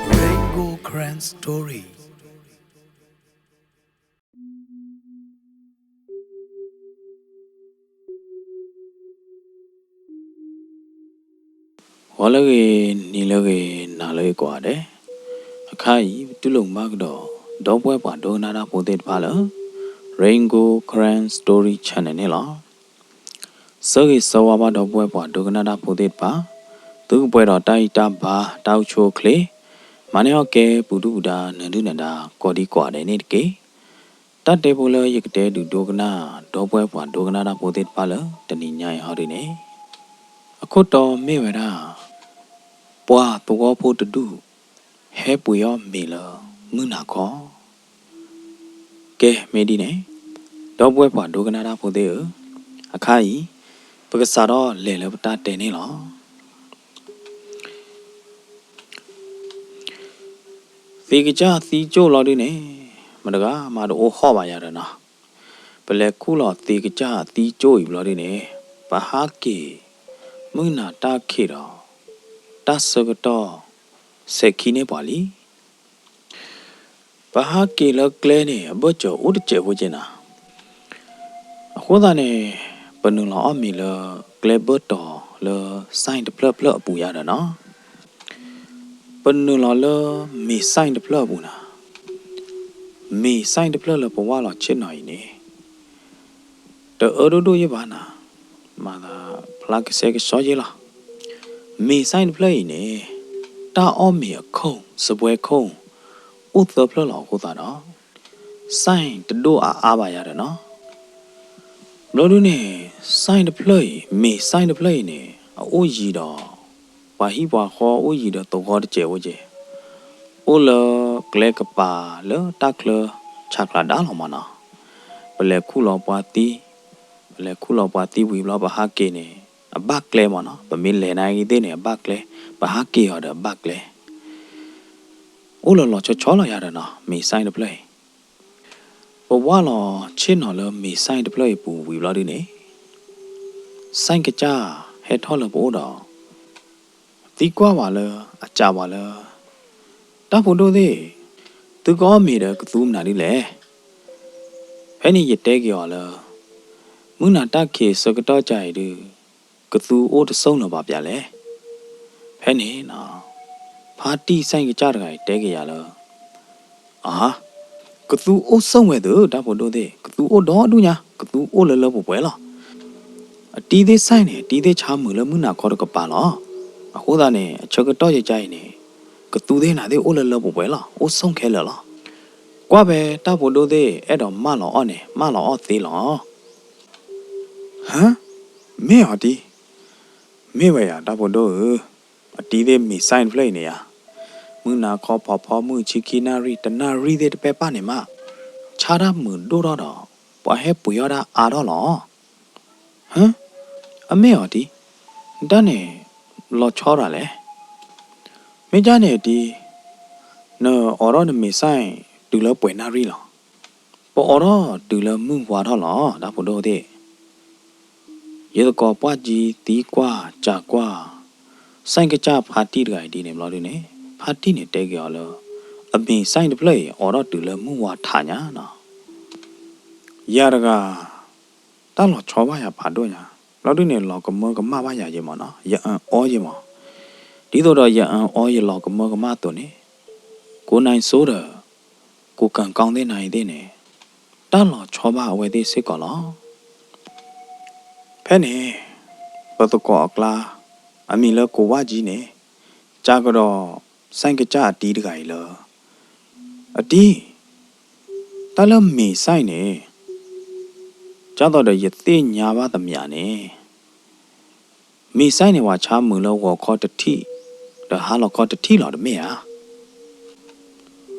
Rainbow Karen Story. ဂီၤလၢအဂ့ၤ, နံၤလၢအဂ့ၤ, နၤလၢအဂ့ၤကိးဂၤဒဲး, အခါအံၤ ပတူၢ်လိာ်မုာ်ဘၣ်ကဒီး ဒီပုၢ်ဝဲၢ်ပှၤဒိကနၣ်တၢ်ဖိသ့ၣ်တဖၣ်လၢ Rain Gold Karen Story Channel န့ၣ်လီၤ. ဆၢဂ့ၤဆၢဝါဘၣ်ဒီပုၢ်ဝဲၢ်ပှၤဒိကနၣ်တၢ်ဖိသ့ၣ်တဖၣ်, သုကပှဲၤဒီးတၢ်အံၣ်တၢ်ဘါ တၢ်အိၣ်ဆူၣ်အိၣ်ချ့, မၤန့ၢ်အီၣ်ကဲပူၤဒုၣ်ပူၤဒါ နၢၤဒုၣ်နၢၤဒါ ကိးဒံကိးဂၤဒဲးန့ၣ်တက့ၢ်. တၢ်တဲဖိလၢယကတဲဒုးဒိကနၣ် ဒီပုၢ်ဝဲၢ်ပှၤဒိကနၣ်တၢ်ဖိသ့ၣ်တဖၣ်လၢတနံၤညါအံၤဟီဒုန့ၣ်, အခိၣ်တီမ့ၢ်ဝဲဒၣ် ပှၤသဝီဖိတဒူၣ် ဟဲပှ့ၤအီၣ်မ့ၤလၢမုၢ်နၤခီ. ကဲ မ့ၢ်ဒ်န့ၣ်, ဒီပုၢ်ဝဲၢ်ပှၤဒိကနၣ်တၢ်ဖိသ့ၣ်ဧၢ, အခါအံၤ ပကစးထီၣ်လဲၤလၢပတၢ်တဲန့ၣ်လီၤ. သ့ကစၢ်သံကၠိၣ်လီၤဒုန့ၣ်, မတဂၤမၤတအိၣ်ဟီၣ်ဘၣ်ယၤဒီးနီၤ, ပလဲၤခူၣ်လီၤသ့ကစၢ်သံကၠိၣ်အံၤဘျီဒုန့ၣ်, ပဟးက့ၤ မုၢ်နၤတၢ်ခံးဒီး တၢ်ဆၢကတီၢ် စဲးခံန့ၢ်ပှၤလံ. ပဟးက့ၤလၢကျဲန့ၣ် အဘၢၣ်စၢၤအိၣ်တစဲးဖိက့နၤ, အဃိသတးန့ၣ် ပနုာ်လီၤအီၣ်မ့ၤလၢကျဲဘၢၣ်တီၤလၢ ဆိုင် တဖျၢၣ်ဖျၢၣ်အပူၤယၤဒီးနီၤ, ပနုာ်လီၤလၢမ့ၤ ဆိုင် တဖျၢၣ်အပူၤနၤ, မ့ၤ ဆိုင် တဖျၢၣ်လၢပဝၢ်လီၤဆ့ၣ်နီၤအံၤန့ၣ် တအၢဒိၣ်ဒိၣ်ယဲၢ်ဘၣ်နၤ, မၤသးဖျါကဆှဲကဆှီယဲၢ်လီၤ. မ့ၤ ဆိုင် တဖျၢၣ်အံၤန့ၣ် တၢ်အီၣ်မ့ၤအခိၣ် စပွဲခိၣ် အိၣ်သၢဖျၢၣ်လီၤအဃိသတးဒီး ဆိုင် တဒိၣ်အါအါဘၣ်ယၤဒီးနီၤ. ဘျီဒုန့ၣ် ဆိုင် တဖျၢၣ်အံၤ မ့ၤ ဆိုင် တဖျၢၣ်အံၤန့ၣ် အအိၣ်ယံၤဒီး ပှၤဟံၣ်ပှၤဃီအိၣ်ယံၤဒီးသဝီတစဲးဖိက့, အိၣ်လၢကျဲကပၤလၢတၢ်ချၢဆးကျးဒါလီၤမးနီၤ. ပလဲၤခူၣ်လီၤပှၤသံ, ပလဲၤခူၣ်လီၤပှၤသံဝံၤဘျီ ပဟးက့ၤန့ၣ် အဘၣ်ကျဲမးနီၤ, ပမ့ၢ်လဲၤနၤဂ့ၤသ့ၣ်န့ၣ် အဘၣ်ကျဲ, ပဟးက့ၤအီၤဒီးအဘၣ်ကျဲ အိၣ်လီၤလီၤဆီဆီလီၤယၤဒီးနီၤ, မ့ၤ ဆိုင် တဖျၢၣ်အံၤ. ပဝၢ်လီၤဆ့ၣ်နီၤလၢမ့ၤ ဆိုင် တဖျၢၣ်အံၤပူၤဝံၤဘျီဒုန့ၣ် ဆိုင် ကစၢ်ဟဲထီၣ်လၢပအိၣ်ဒီး သံကွၢ်ဝဲလၢ အစံးဝဲလၢ တၢ်ဖိဒိၣ်သ့ၣ်, သုကအီၣ်မ့ၤဒီးကသူမနုၤဒ်လဲၣ်. ဖဲန့ၣ်ယတဲက့ၤအီၤလၢ မုၢ်နၤတၢ်ခံးဆၢကတီၢ်ကၢ်အံၤဒု ကသူအိၣ်တဆိၣ်လၢၤဘၣ်ပျဲလဲၣ်. ဖဲန့ၣ်နီၤ ဖါတံၢ် ဆိုင် ကစၢ်တဂၤအံၤတဲက့ၤယၤလၢ အါ, ကသူအိၣ်ဆိၣ်ဝဲသ့ၣ် တၢ်ဖိဒိၣ်သ့ၣ်, ကသူအိၣ်ဒီဒူၣ်ညါ, ကသူအိၣ်လၢလၢပှဲၤပှဲၤလီၤ. အတံၤသ့ၣ် ဆိုင် န့ၣ် အတံၤသ့ၣ်ဆါမုာ်လၢမုၢ်နၤခီတကပၤလီၤ. အဃိသတးန့ၣ် အဆၢကတီၢ်ယကါအံၤန့ၣ် ကသူသ့ၣ်နၤသ့ၣ်အိၣ်လၢလၢပှဲၤပှဲၤလီၤ, အိၣ်ဆိၣ်ခဲလၢာ်လီၤ. ကွၢ်ဖဲတၢ်ဖိဒိၣ်သ့ၣ် အဲၣ်ဒိးမၢလီၤအီၣ်န့ၣ် မၢလီၤအီၣ်သ့လီၤ. ဟၢ, မ့ၢ်အီၤတံၤ, မ့ၢ်ဝဲယၤ တၢ်ဖိဒိၣ်ဧၢ, အတံၤသ့ၣ်မ့ၤ ဆိုင် တဖျၢၣ်အံၤန့ၣ်ယၤ, မုၢ်နၤခီဖီဖီ မုၢ်ဆံခံနၣ်ရံၣ် တနၣ်ရံၣ်သ့ၣ်တပဲၢ်ပၢ်န့ၣ်မး ဆါတၢ်မုာ်ဒိၣ်ထီၣ်ဒီး ပှၤဟဲပှ့ၤအီၣ်တၢ်အါထီၣ်လီၤ. ဟၢ, အမ့ၢ်အီၤတံၤ, တၢ်န့ၣ် လီၤဆီဒၣ်လဲၣ်. မ့ၢ်ကၢ်န့ၣ်တံၤ, နအိးထီၣ်နမ့ၤ ဆိုင် တုၤလၢပှဲၤနၣ်ရံၣ်လီၤ. ပအိးထီၣ်တုၤလၢမုၢ်ဝါထီၣ်လီၤ တၢ်ဖိဒိၣ်သ့ၣ်. ယသကိးပှၢ်ကံသံကွၢ်စံးကွၢ် ဆိုင် ကစၢ်ဖါတံၢ်တဂၤအံၤဒ်န့ၣ်ဘျီဒုန့ၣ် ဖါတံၢ်န့ၣ်တဲက့ၤအီၤလၢ အမ့ၤ ဆိုင် တဖျၢၣ်အံၤ အိးထီၣ်တုၤလၢမုၢ်ဝါထးညါနီၤ. ယၤတဂၤ တၢ်လီၤဆီဘၣ်ယၤဖးဒိၣ်ညါ, ဘျီဒုန့ၣ် လီၤကမၢကမၣ်ဘၣ်ယၤယဲမးနီၤ, ယအၢအီယဲမး. ဒ်သိးဒီးယအၢအီယလီၤကမၢကမၣ်အသိးန့ၣ် ကိးနၢ်စိဒီး ကိးကၣ်ကီသ့ၣ်နၤအံၤသ့ၣ်န့ၣ် တၢ်လီၤဆီဘၣ်အဝဲသ့ၣ်စ့ၢ်ကီးလီၤ. ဖဲန့ၣ် ပသကိးအကျါ အမံၤလၢကိးဝၣ်ကံန့ၣ် စံးကဒီး ဆိုင် ကစၢ်အတံၤတဂၤအံၤလၢ အတံၤ, တၢ်လၢမ့ၤ ဆိုင် န့ၣ် ဒ်သိးဒီးယသ့ၣ်ညါဘၣ်သမျးန့ၣ် မ့ၢ်စဲန့ၣ် ပှၤဆါမုာ်လၢဂီၤခီတထံၣ် ဒီးဟါလီၤခီတထံၣ်လီၤတမ့ၢ်ဧါ.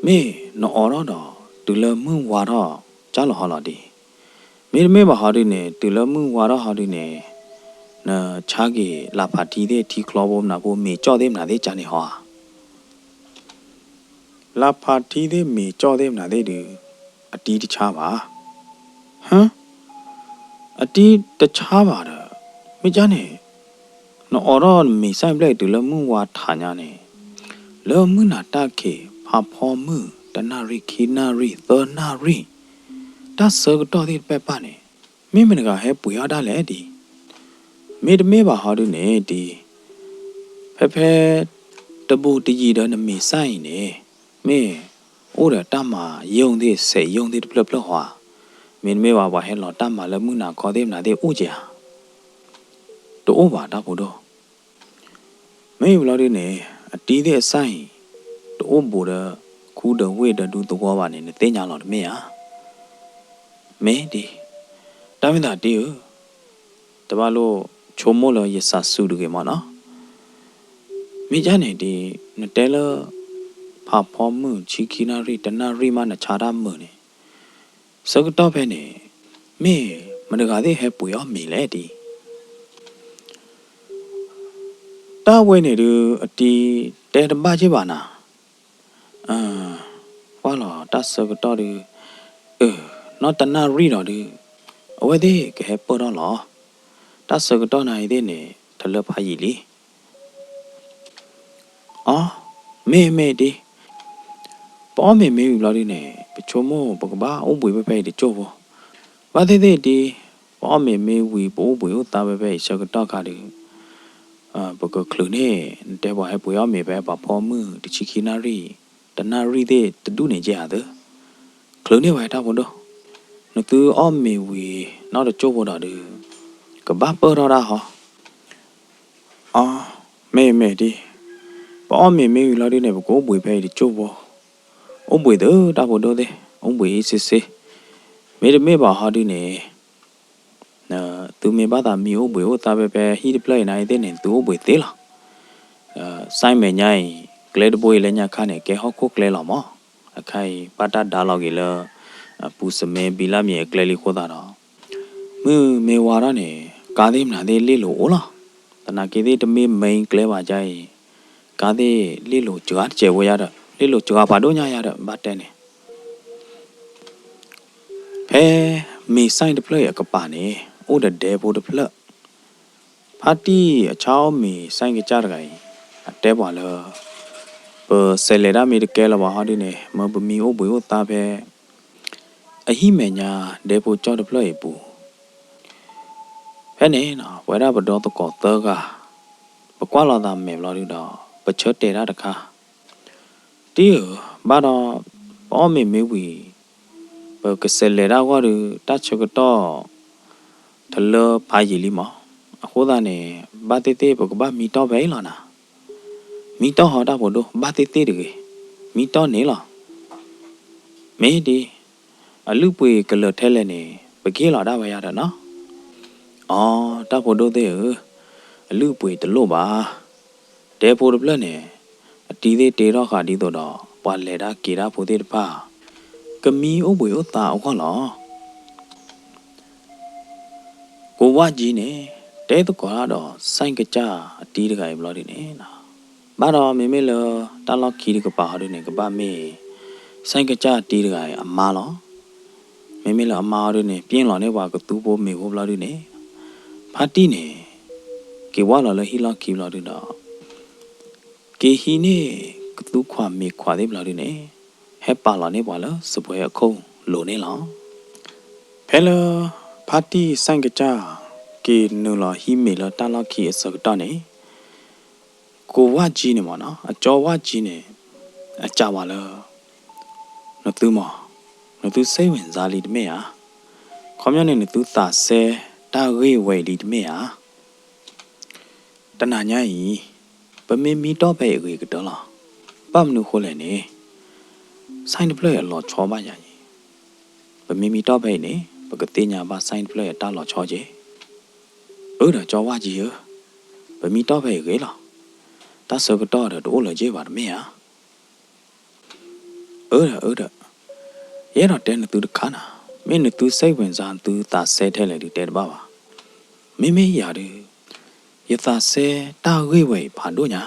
မ့ၢ်နအိးထီၣ်ဒီး တုၤလၢမုၢ်ဝါထီၣ်ကၢ်လီၤဟီလီၤဒံး. မ့တမ့ၢ်ဘၣ်ဟီဒုန့ၣ် တုၤလၢမုၢ်ဝါထီၣ်ဟီဒုန့ၣ် နဆါက့ၤလၢဖးထံသ့ၣ်ထံချီဖိမနုၤဖိ မ့ၤကၠီၣ်သ့ၣ်မနုၤသ့ၣ်ကန့ၣ်ဟီဧါ. လၢဖးထံသ့ၣ်မ့ၤကၠီၣ်သ့ၣ်မနုၤသ့ၣ်ဒုး အတံၤတဆါဘၣ်. ဟၢ, အတံၤတဆါဘၣ်ဒီး မ့ၢ်ကန့ၣ် နအိးထီၣ်နမ့ၤစဲဖျၢၣ်အံၤတုၤလၢမုၢ်ဝါထီၣ်ညါန့ၣ် လၢမုၢ်နၤတၢ်ခံး ဖးဖီမုၢ် တနၣ်ရံၣ် ခံနၣ်ရံၣ် သၢနၣ်ရံၣ် တၢ်ဆၢကတီၢ်သ့ၣ်တဖၣ်န့ၣ် မ့ၢ်မတၤတဂၤဟဲပှ့ၤအီၣ်ဒၣ်လဲၣ်ဒံး. မ့တမ့ၢ်ဘၣ်ဟီဒုန့ၣ်ဒံး ဖဲဖဲ တဘူးတယံၤဒီးနမ့ၤစဲအံၤန့ၣ် မ့ၢ်အိၣ်ဒီးတၢ်မၤယိၣ်သ့ၣ် စဲးယိၣ်သ့ၣ်တဖျၢၣ်ဖျၢၣ်ဧါ. မ့တမ့ၢ်ဘၣ် ပှၤဟဲလီၤတၢ်မၤလၢမုၢ်နၤခီသ့ၣ်မနုၤသ့ၣ်အိၣ်က့ၤဧါ. တအိၣ်ဘၣ်တၢ်ဖိဒိၣ်. မ့ၢ်ဘျီဒုန့ၣ် အတံၤသ့ၣ်အစၢ်အံၤ တအိၣ်ဘူးဒီး ခူဒီးဝ့ၢ်ဒီးဒူသဝီဘၣ်န့ၣ် နသ့ၣ်ညါလီၤတမ့ၢ်ဧါ. မ့ၢ်ဒံး တၢ်မ့ၢ်သးတံၤဧၢ, တဘၣ်လိၣ်ဆိကမိၣ်လၢယစးစူၤတဂ့ၤမၢ်နီၤ. မ့ၢ်ကန့ၣ်ဒံး နတဲလၢ ဖးဖီမုၢ်ဆံခံနၣ်ရံၣ် တနၣ်ရံၣ်မးနဆါတၢ်မုာ်န့ၣ် ဆၢကတီၢ်ဖဲန့ၣ် မ့ၢ်မတၤတဂၤသ့ၣ်ဟဲပှ့ၤအီၣ်မ့ၤလဲၣ်ဒံး. တၢ်ဝဲန့ၣ်ဒုး အတံၤတဲတဘၣ်က့ၤဘၣ်နၤ. ကွၢ်လီၤတၢ်ဆၢကတီၢ်ဒုး အၢ နီၢ်တနၣ်ရံၣ်ဒီးဒုး အဝဲသ့ၣ်ကဟဲပၢၢ်ထီၣ်လီၤ. တၢ်ဆၢကတီၢ်နၤအံၤသ့ၣ်န့ၣ် တလၢဖးယံာ်လံ. အီ မ့ၢ်မ့ၢ်ဒံး ပအီၣ်မ့ၤမ့ၢ်ဝံၤဘျီဒုန့ၣ် ပဆိကမိၣ်ပကဘၣ်အိၣ်ဘှံးဖဲဖဲအံၤတကၠိၢ်ဖိ, ဘၣ်သ့ၣ်သ့ၣ်ဒံး ပအီၣ်မ့ၤမ့ၢ်ဝံၤ ပအိၣ်ဘှံးအိၣ်သါဖဲဖဲအံၤဆၢကတီၢ်ခါဒုး ပကချုးန့ၢ် နတဲပှၤဟဲပှ့ၤအီၣ်မ့ၤဖဲပှၤဖီမုၢ်တဆံခံနၣ်ရံၣ် တနၣ်ရံၣ်သ့ၣ်တဒူၣ်န့ၣ်ကဲဧါသၢ, ချုးန့ၢ်ဝဲတၢ်ဖိဒိၣ်, နသုအီၣ်မ့ၤဝံၤ နီၢ်တကၠိၢ်ဖိဒီးဒုး ကဘၣ်ပၢၢ်ထီၣ်ဒၣ်ဟီ. အီ မ့ၢ်မ့ၢ်ဒံး ပအီၣ်မ့ၤမ့ၢ်ဝံၤလီၤဒုန့ၣ် ပကအိၣ်ဘှံးဖဲအံၤတကၠိၢ်ဖိ, အိၣ်ဘှံးသၢတၢ်ဖိဒိၣ်သ့ၣ် အိၣ်ဘှံးအံၤစ့စ့, မ့တမ့ၢ်ဘၣ်ဟီဒုန့ၣ် သုမ့ၢ်ဘၣ်သးမံအိၣ်ဘှံးအိၣ်သါဖဲဖဲဟံၣ်တဖျၢၣ်အံၤနၤအံၤသ့ၣ်န့ၣ် သုအိၣ်ဘှံးသ့လီၤ. စဲမဲာ်ညါအံၤ ကျဲတဘိအံၤလၢညါခါန့ၣ် ကဲဟီၣ်ခိၣ်ကျဲလီၤမး, အခါအံၤ ဘၣ်တၢ်ဒါလီၤက့ၤလၢ ပူၤစမဲဘံလၢမံၤအကျဲလံအဃိသတးဒီး မုၢ်မ့ၢ်ဝါထီၣ်န့ၣ် ကါသ့ၣ်မနုၤသ့ၣ်လ့ၣ်လိၤအိၣ်လီၤ. သနာ်က့သ့ၣ်တမ့ၢ် main ကျဲဘၣ်ဒ်အံၤ ကါသ့ၣ်လ့ၣ်လိၤစှၤတစဲးဖိယါဒီး လ့ၣ်လိၤစှၤဖးဒိၣ်ညါယါဒီး ဘၣ်တဲန့ၣ် ဖဲမ့ၤစဲတဖျၢၣ်အံၤအကပၤန့ၣ် အိၣ်ဒီးဒဲဖိတဖျၢၣ်, ဖါတံၢ်အဆါအီၣ်မ့ၤစဲကစၢ်တဂၤအံၤ အတဲပှၤလၢ ပစဲးလဲၤတၢ်မ့ၢ်တကဲလၢၤဘၣ်ဟီဒုန့ၣ် မၢပမံအိၣ်ဘှံးအိၣ်သါဖဲ အဟံၣ်မဲာ်ညါ ဒဲဖိကၠီတဖျၢၣ်အံၤအပူၤ ဖဲန့ၣ် ပဝဲဒၣ်ပဒီသကိးသၢဂၤ ပကွၢ်လိာ်သးမဲာ်ဘျီဒုဒီး ပဆၢတဲာ်တၢ်တခါ, တံၢ်ဧၢ, ဘၣ်ဒီး ပအီၣ်မ့ၤမ့ၢ်ဝံၤ ပကစဲးလဲၤတၢ်ဂီၢ်ဒီး တၢ်ဆၢကတီၢ် တလၢဖးယံာ်လံမး, အဃိသတးန့ၣ် ဘၣ်သ့ၣ်သ့ၣ်ပကဘၣ်မံတီၢ်ဖဲအံၤလီၤနၤ. မံတီၢ်ဟီတၢ်ဖိဒိၣ် ဘၣ်သ့ၣ်သ့ၣ်တဂ့ၤ, မံတီၢ်န့ၣ်လီၤ. မ့ၢ်ဒ် အလုၢ်အပှ့ၤကလၢာ်ထဲလဲၣ်န့ၣ် ပကဟ့ၣ်လီၤဒၣ်ဝဲယါဒီးနီၤ. အီ တၢ်ဖိဒိၣ်သ့ၣ်ဧၢ, အလုၢ်အပှ့ၤတလိၣ်ဘၣ်. ဒဲဖိတဖျၢၣ်န့ၣ် အတံၤသ့ၣ်တ့ထီၣ်ဃာ်ဒ်သိးဒီး ပှၤလဲၤတၢ်က့ၤတၢ်ဖိသ့ၣ်တဖၣ် ကမံအိၣ်ဘှံးအိၣ်သါအဂီၢ်လီၤ. ကိးဝၣ်ကၠံန့ၣ် တဲသကိးတၢ်ဒီးစဲကစၢ်အတံၤတဂၤအံၤဘျီဒုန့ၣ်, ဘၣ်ဒီးမ့မ့ၢ်လၢတၢ်လီၢ်ခံတကပၤဟီဒုန့ၣ် ကဘၣ်မ့ၢ် စဲကစၢ်အတံၤတဂၤအံၤအမါလီၤ. မ့မ့ၢ်လၢအမါဟီဒုန့ၣ် ပျဲလီၤန့ၢ်ပှၤကသူဖိမ့ၤဖိဘျီဒုန့ၣ်, ဖါတံၢ်န့ၣ် က့ၤဝၢ်လီၤလၢဟံၣ်လီၢ်ခံဘျီဒုဒီး က့ၤဟံးန့ၢ်ကသူခွါမ့ၤခွါသ့ၣ်ဘျီဒုန့ၣ် ဟဲပာ်လီၤန့ၢ်ပှၤလၢစပွဲအခိၣ်လိၤန့ၣ်လီၤ. ဖဲလၢ ဖါတံၢ်စဲကစၢ် က့ၤနုာ်လီၤဟံးမ့ၤလၢတၢ်လီၢ်ခံအဆၢကတီၢ်န့ၣ် ကိးဝၣ်ကၠံန့ၣ်မ့ၢ်နီၤ အကၠီဝၣ်ကၠံန့ၣ် အစံးဝဲလၢ နသုမ့ၢ် နသုစိတ်ဝင်စားလံတမ့ၢ်ဧါ, ခီပညီန့ၣ် နသုသးစဲတၢ်ဂ့ၢ်ဝဲအံၤလံတမ့ၢ်ဧါ. တနၤညါအံၤ ပမ့ၢ်မံတီၢ်ဖဲအံၤအဂ့ၤကတၢၢ်လီၤ. ဘၣ်မနုၤဃိလဲၣ်န့ၣ် စဲတဖျၢၣ်အံၤအလီၤဆီဘၣ်ယၤအံၤ, ပမ့ၢ်မံတီၢ်ဖဲအံၤန့ၣ် ပကသ့ၣ်ညါဘၣ်စဲတဖျၢၣ်အံၤအတၢ်လီၤဆီက့ၤ. အၢဒီးကၠီဝၣ်ကၠံဧၢ, ပမံတီၢ်ဖဲအံၤဂ့ၤလီၤ. တၢ်ဆၢကတီၢ်ဒီးတအိၣ်လၢၤက့ၤဘၣ်တမ့ၢ်ဧါ. အၢဒီး အၢဒီး, ယအဲၣ်ဒိးတဲနသုတခါနၤ, မ့ၢ်နသုစိတ်ဝင်စား နသုသးဆၢထဲလဲၣ်ဒုးတဲတဘၣ်ဘၣ်. မ့မ့ၢ်ယၤဒုး, ယသးဆၢတၢ်ဂ့ၢ်ဝဲအံၤဖးဒိၣ်ညါ.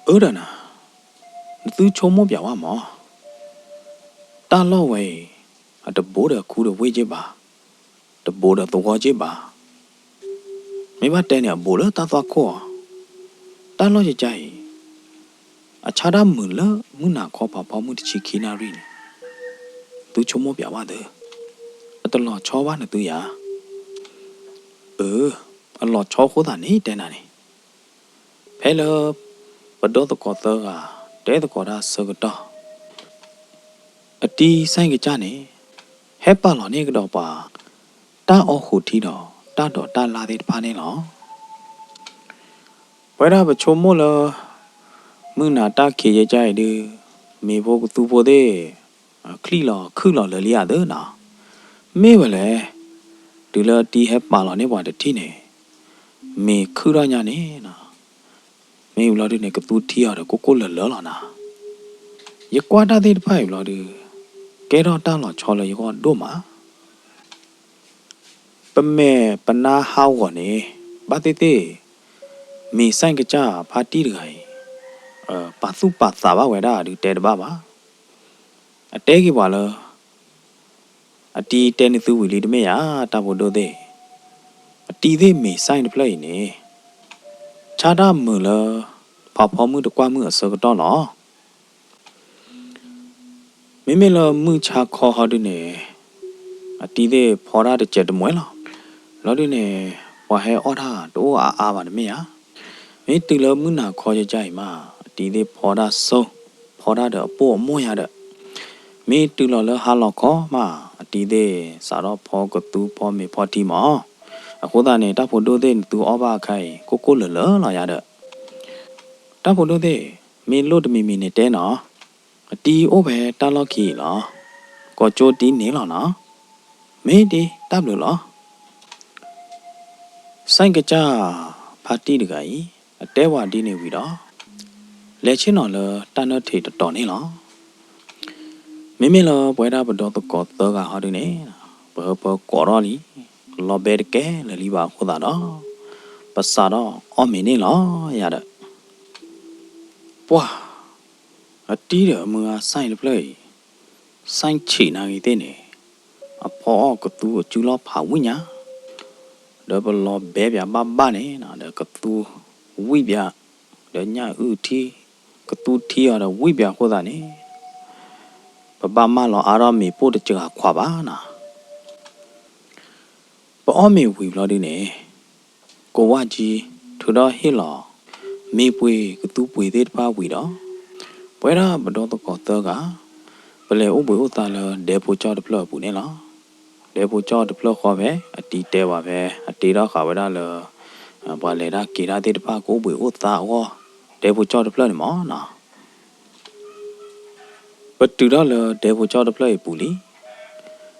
အၢဒီးနၤ, နသုဆိကမိၣ်ပျးဝဲမး, တၢ်လီၢ်ဝဲအံၤ အတဘူးဒီးခူဒီးဝ့ၢ်က့ၤဘၣ်, တဘူးဒီးသဝီက့ၤဘၣ်. မ့ၢ်ဘၣ်တဲန့ၣ် အဘူးလၢတၢ်သွၣ်ခိၣ်အီၤ, တၢ်လီၢ်ကကါအံၤ အဆါတၢ်မုာ်လၢမုၢ်နၤခီဖးဖီမုၢ်တဆံခံနၣ်ရံၣ်န့ၣ်, သုဆိကမိၣ်ပျးဝဲသု, အတလီၤဆီဘၣ်နသုယၤ. အၢ, အလီၤဆီအဃိသတးန့ၣ်တဲနၤန့ၣ်, ဖဲလၢ ပဒိၣ်သကိးသၢဂၤ တဲသကိးတၢ်ဆၢကတီၢ် အတံၤစဲကစၢ်န့ၣ် ဟဲပာ်လီၤန့ၢ်ကဒီးပှၤ တၢ်အီၣ်ဃုာ်ထံဒီးတၢ်ဒိးတၢ်လၢ်သ့ၣ်တဖၣ်န့ၣ်လီၤ. ပဝဲဒၣ်ပဆိကမိၣ်လၢ မုၢ်နၤတၢ်ခံးယဲကၢ်အံၤဒုး မ့ၤဖိကသူဖိသ့ၣ် ချံၣ်လီၤခုၣ်လီၤလၢာ်လံဧါသၢနၤ. မ့ၢ်ဝဲလဲၣ်, တုၤလၢအတံၤဟဲပာ်လီၤန့ၢ်ပှၤတထံၣ်န့ၣ် မ့ၤခုၣ်ထီၣ်ညါန့ၣ် မ့ၢ်ဝံၤလီၤဒုးန့ၣ် ကသူထံအီၤဒီးကိၢ်ကိၢ်လၢာ်လၢာ်လီၤနၤ. ယကွၢ်တၢ်သ့ၣ်တဖၣ်အံၤဘျီဒုး ကဲထီၣ်တၢ်လီၤဆီလၢယဂီၢ်ဒိၣ်မး. ပမဲာ်ပနါဟးဂီၤန့ၣ် ဘၣ်သ့ၣ်သ့ၣ် မ့ၤစဲကစၢ်ဖါတံၢ်တဂၤအံၤ ပာ်သူၣ်ပာ်သးဘၣ်ဝဲဒၣ်ဒုးတဲတဘၣ်ဘၣ်. အတဲက့ၤပှၤလၢ အတံၤတဲနသုဝံၤလံတမ့ၢ်ဧါ တၢ်ဖိဒိၣ်သ့ၣ်, အတံၤသ့ၣ်မ့ၤစဲတဖျၢၣ်အံၤန့ၣ် ဆါတၢ်မုာ်လၢ ဖးဖီမုၢ်တကွၢ်မုၢ်အဆၢကတီၢ်လီၤ. မ့မ့ၢ်လၢမုၢ်ဆါခီဟီဒုးန့ၣ် အတံၤသ့ၣ်ဖီတၢ်တစဲးတမှဲလီၤ. လီၤဒုးန့ၣ် ပှၤဟဲအီၣ်တၢ်တအိၣ်အါအါဘၣ်တမ့ၢ်ဧါ. မ့ၢ်တုၤလၢမုၢ်နၤခီကကါအံၤမး အတံၤသ့ၣ်ဖီတၢ်စိ ဖီတၢ်ဒီးအပိၢ်အမိၢ်ယါဒီး မ့ၢ်တုၤလီၤလၢဟါလီၤခီမး အတံၤသ့ၣ်စးထီၣ်ဖီကသူဖီမ့ၤဖီထံမး. အဃိသတးန့ၣ် တၢ်ဖိဒိၣ်သ့ၣ်နသုအီၣ်ဘၣ်အခါအံၤ ကိၢ်ကိၢ်လၢာ်လၢာ်လီၤယါဒီး တၢ်ဖိဒိၣ်သ့ၣ် မ့ၢ်လိၣ်တမံၤမံၤန့ၣ်တဲနီၤ, အတံၤအိၣ်ဖဲတၢ်လီၢ်ခံအံၤလီၤ. ကိးကၠိတံၤန့ၣ်လီၤနီၤ. မ့ၢ်ဒ်တၢ်ဘျုးလီၤ. စဲကစၢ်ဖါတံၢ်တဂၤအံၤ အတဲဝဲဒ်န့ၣ်ဝံၤဒီး လဲၤဆ့ၣ်နီၤလၢတၢ်နၢၣ်ထံးတတီၤန့ၣ်လီၤ. မ့မ့ၢ်လၢပဝဲဒၣ်ပဒီသကိးသၢဂၤဟီဒုးန့ၣ် ပဟၢဖၢကိးထီၣ်လံ လီၤဘဲတကဲလၢာ်လံဘၣ်အဃိသတးဒီး ပစးထီၣ်အီၣ်မ့ၤန့ၣ်လီၤယၤဒီး ပှၢ် အတံၤဒီးအမုၢ်ဂၤစဲတဖျၢၣ်အံၤ စဲဆံးနၤဂ့ၤသ့ၣ်န့ၣ် အဖီအီၣ်ကသူအစုလီၢ်ဖးဝံၣ်ညါ ဒီးပလီၤဘဲပၠးဘၣ်ဘၣ်န့ၣ် ဒီးကသူဝံၣ်ပၠး ဒီးညၣ်အုၣ်ထံ ကသူထံအီၤဒီးဝံၣ်ပၠးအဃိသတးန့ၣ် ပဘၣ်မၢလီၤအါထီၣ်မ့ၤပိၢ်တစှၤခွးဘၣ်နီၤ. ပအီၣ်မ့ၤဝံၤဘျီဒုးန့ၣ် ကိးဝၣ်ကၠံ ထုးထီၣ်ဟ့ၣ်လီၤ မ့ၤပှ့ၤကသူပှ့ၤသ့ၣ်တဖၣ်ဝံၤဒီး ပဝဲဒၣ်ပဒီသကိးသၢဂၤ ပလဲၤအိၣ်ဘှံးအိၣ်သါလၢဒဲဖိကၠီၣ်တဖျၢၣ်အပူၤန့ၣ်လီၤ. ဒဲဖိကၠီၣ်တဖျၢၣ်ဃီဖဲ အတံၤတဲဝဲဖဲ အတ့ထီၣ်ဃာ်ဝဲဒၣ်လၢ ပှၤလဲၤတၢ်က့ၤတၢ်သ့ၣ်တဖၣ်ကအိၣ်ဘှံးအိၣ်သါအဂီၢ် ဒဲဖိကၠီၣ်တဖျၢၣ်န့ၣ်မးနီၤ. ပတုၤထီၣ်လၢဒဲဖိကၠီၣ်တဖျၢၣ်အံၤပူၤလံ.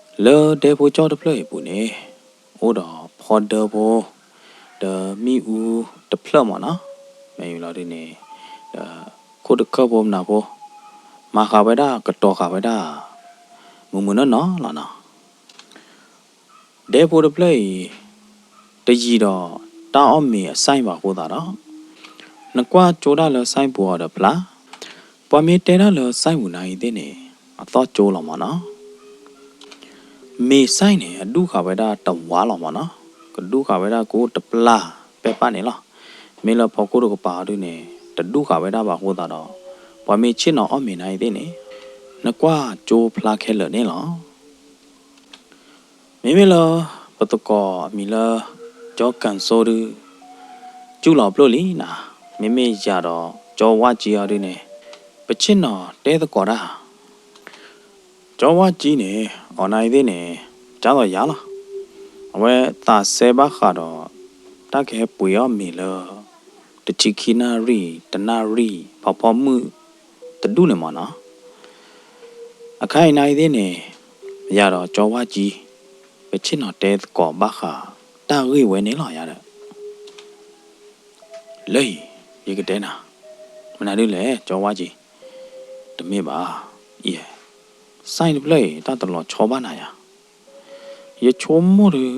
လၢဒဲဖိကၠီၣ်တဖျၢၣ်အံၤပူၤန့ၣ် အိၣ်ဒီးဖီဒၢဖိ ဒီးမ့ၣ်အူတဖျၢၣ်မးနီၤ. မ့ၢ်လီၤဒုးန့ၣ် ဒီးခိၣ်တခၢၣ်ဖိမနၤဖိ မၤဃာ်ဝဲဒၣ်ကတီၤဃာ်ဝဲဒၣ် မုာ်မုာ်နီၢ်နီၢ်လီၤနီၤ. ဒဲဖိတဖျၢၣ်အံၤ တယံၤဒီးတၢ်အီၣ်မ့ၤအစဲဘၣ်အဃိသတးဒီး နကွၢ်ကၠိဒၣ်လၢစဲပူၤအီၤဒီးဖျါ, ပှၤမ့ၢ်တဲဒၣ်လၢစဲပူၤနၤအံၤသ့ၣ်န့ၣ် အသီၣ်ကၠိလီၤမးနီၤ. မ့ၢ်စဲန့ၣ် အဒူၣ်ဃာ်ဝဲဒၣ်တဝးလီၤမးနီၤ, ကဒူၣ်ဃာ်ဝဲဒၣ်ကအိၣ်တပျၢ်ပဲၢ်ပၢ်န့ၣ်လီၤ. မ့ၢ်လၢဖီခိၣ်တကပၤအီၤဒုးန့ၣ် တဒူၣ်ဃာ်ဝဲဒၣ်ဘၣ်အဃိသတးဒီး ပှၤမ့ၢ်ဆ့ၣ်နီၤအီၣ်မ့ၤနၤအံၤသ့ၣ်န့ၣ် နကွၢ်ကၠိဖျါခဲလၢာ်န့ၣ်လီၤ. မ့မ့ၢ်လၢ ပသကိးအမံၤလၢ ကၠီကၣ်စိဒုး စူၢ်လီၤပျိၢ်လံနၤ, မ့မ့ၢ်ယၤဒီးကၠီဝၣ်ကၠံအီၤဒုးန့ၣ် ပဆ့ၣ်နီၤတဲသကိးတၢ် ကၠီဝၣ်ကၠံန့ၣ် အီၤနၤအံၤသ့ၣ်န့ၣ် ကၢ်သိးယၤလီၤ. အဝဲသးစဲဘၣ်ဃးဒီး တၢ်ကဟဲပှ့ၤအီၣ်မ့ၤလၢ တဆံခံနၣ်ရံၣ် တနၣ်ရံၣ် ဖးဖီမုၢ်တဒူၣ်န့ၣ်မးနီၤ. အခါအံၤနၤအံၤသ့ၣ်န့ၣ် ယၤဒီးကၠီဝၣ်ကၠံ ပဆ့ၣ်နီၤတဲသကိးဘၣ်ဃး တၢ်ဂ့ၢ်ဝဲန့ၣ်လီၤယၤဒီး လၢအံၤ ယကတဲနၤ, မနုၤဒ်လဲၣ် ကၠီဝါကံၤ, တမ့ၢ်ဘၣ်, အံၤ, စဲတဖျၢၣ်အံၤ တၢ်တလီၤဆီဘၣ်နၤယၤ, ယဆိကမိၣ်ဒီး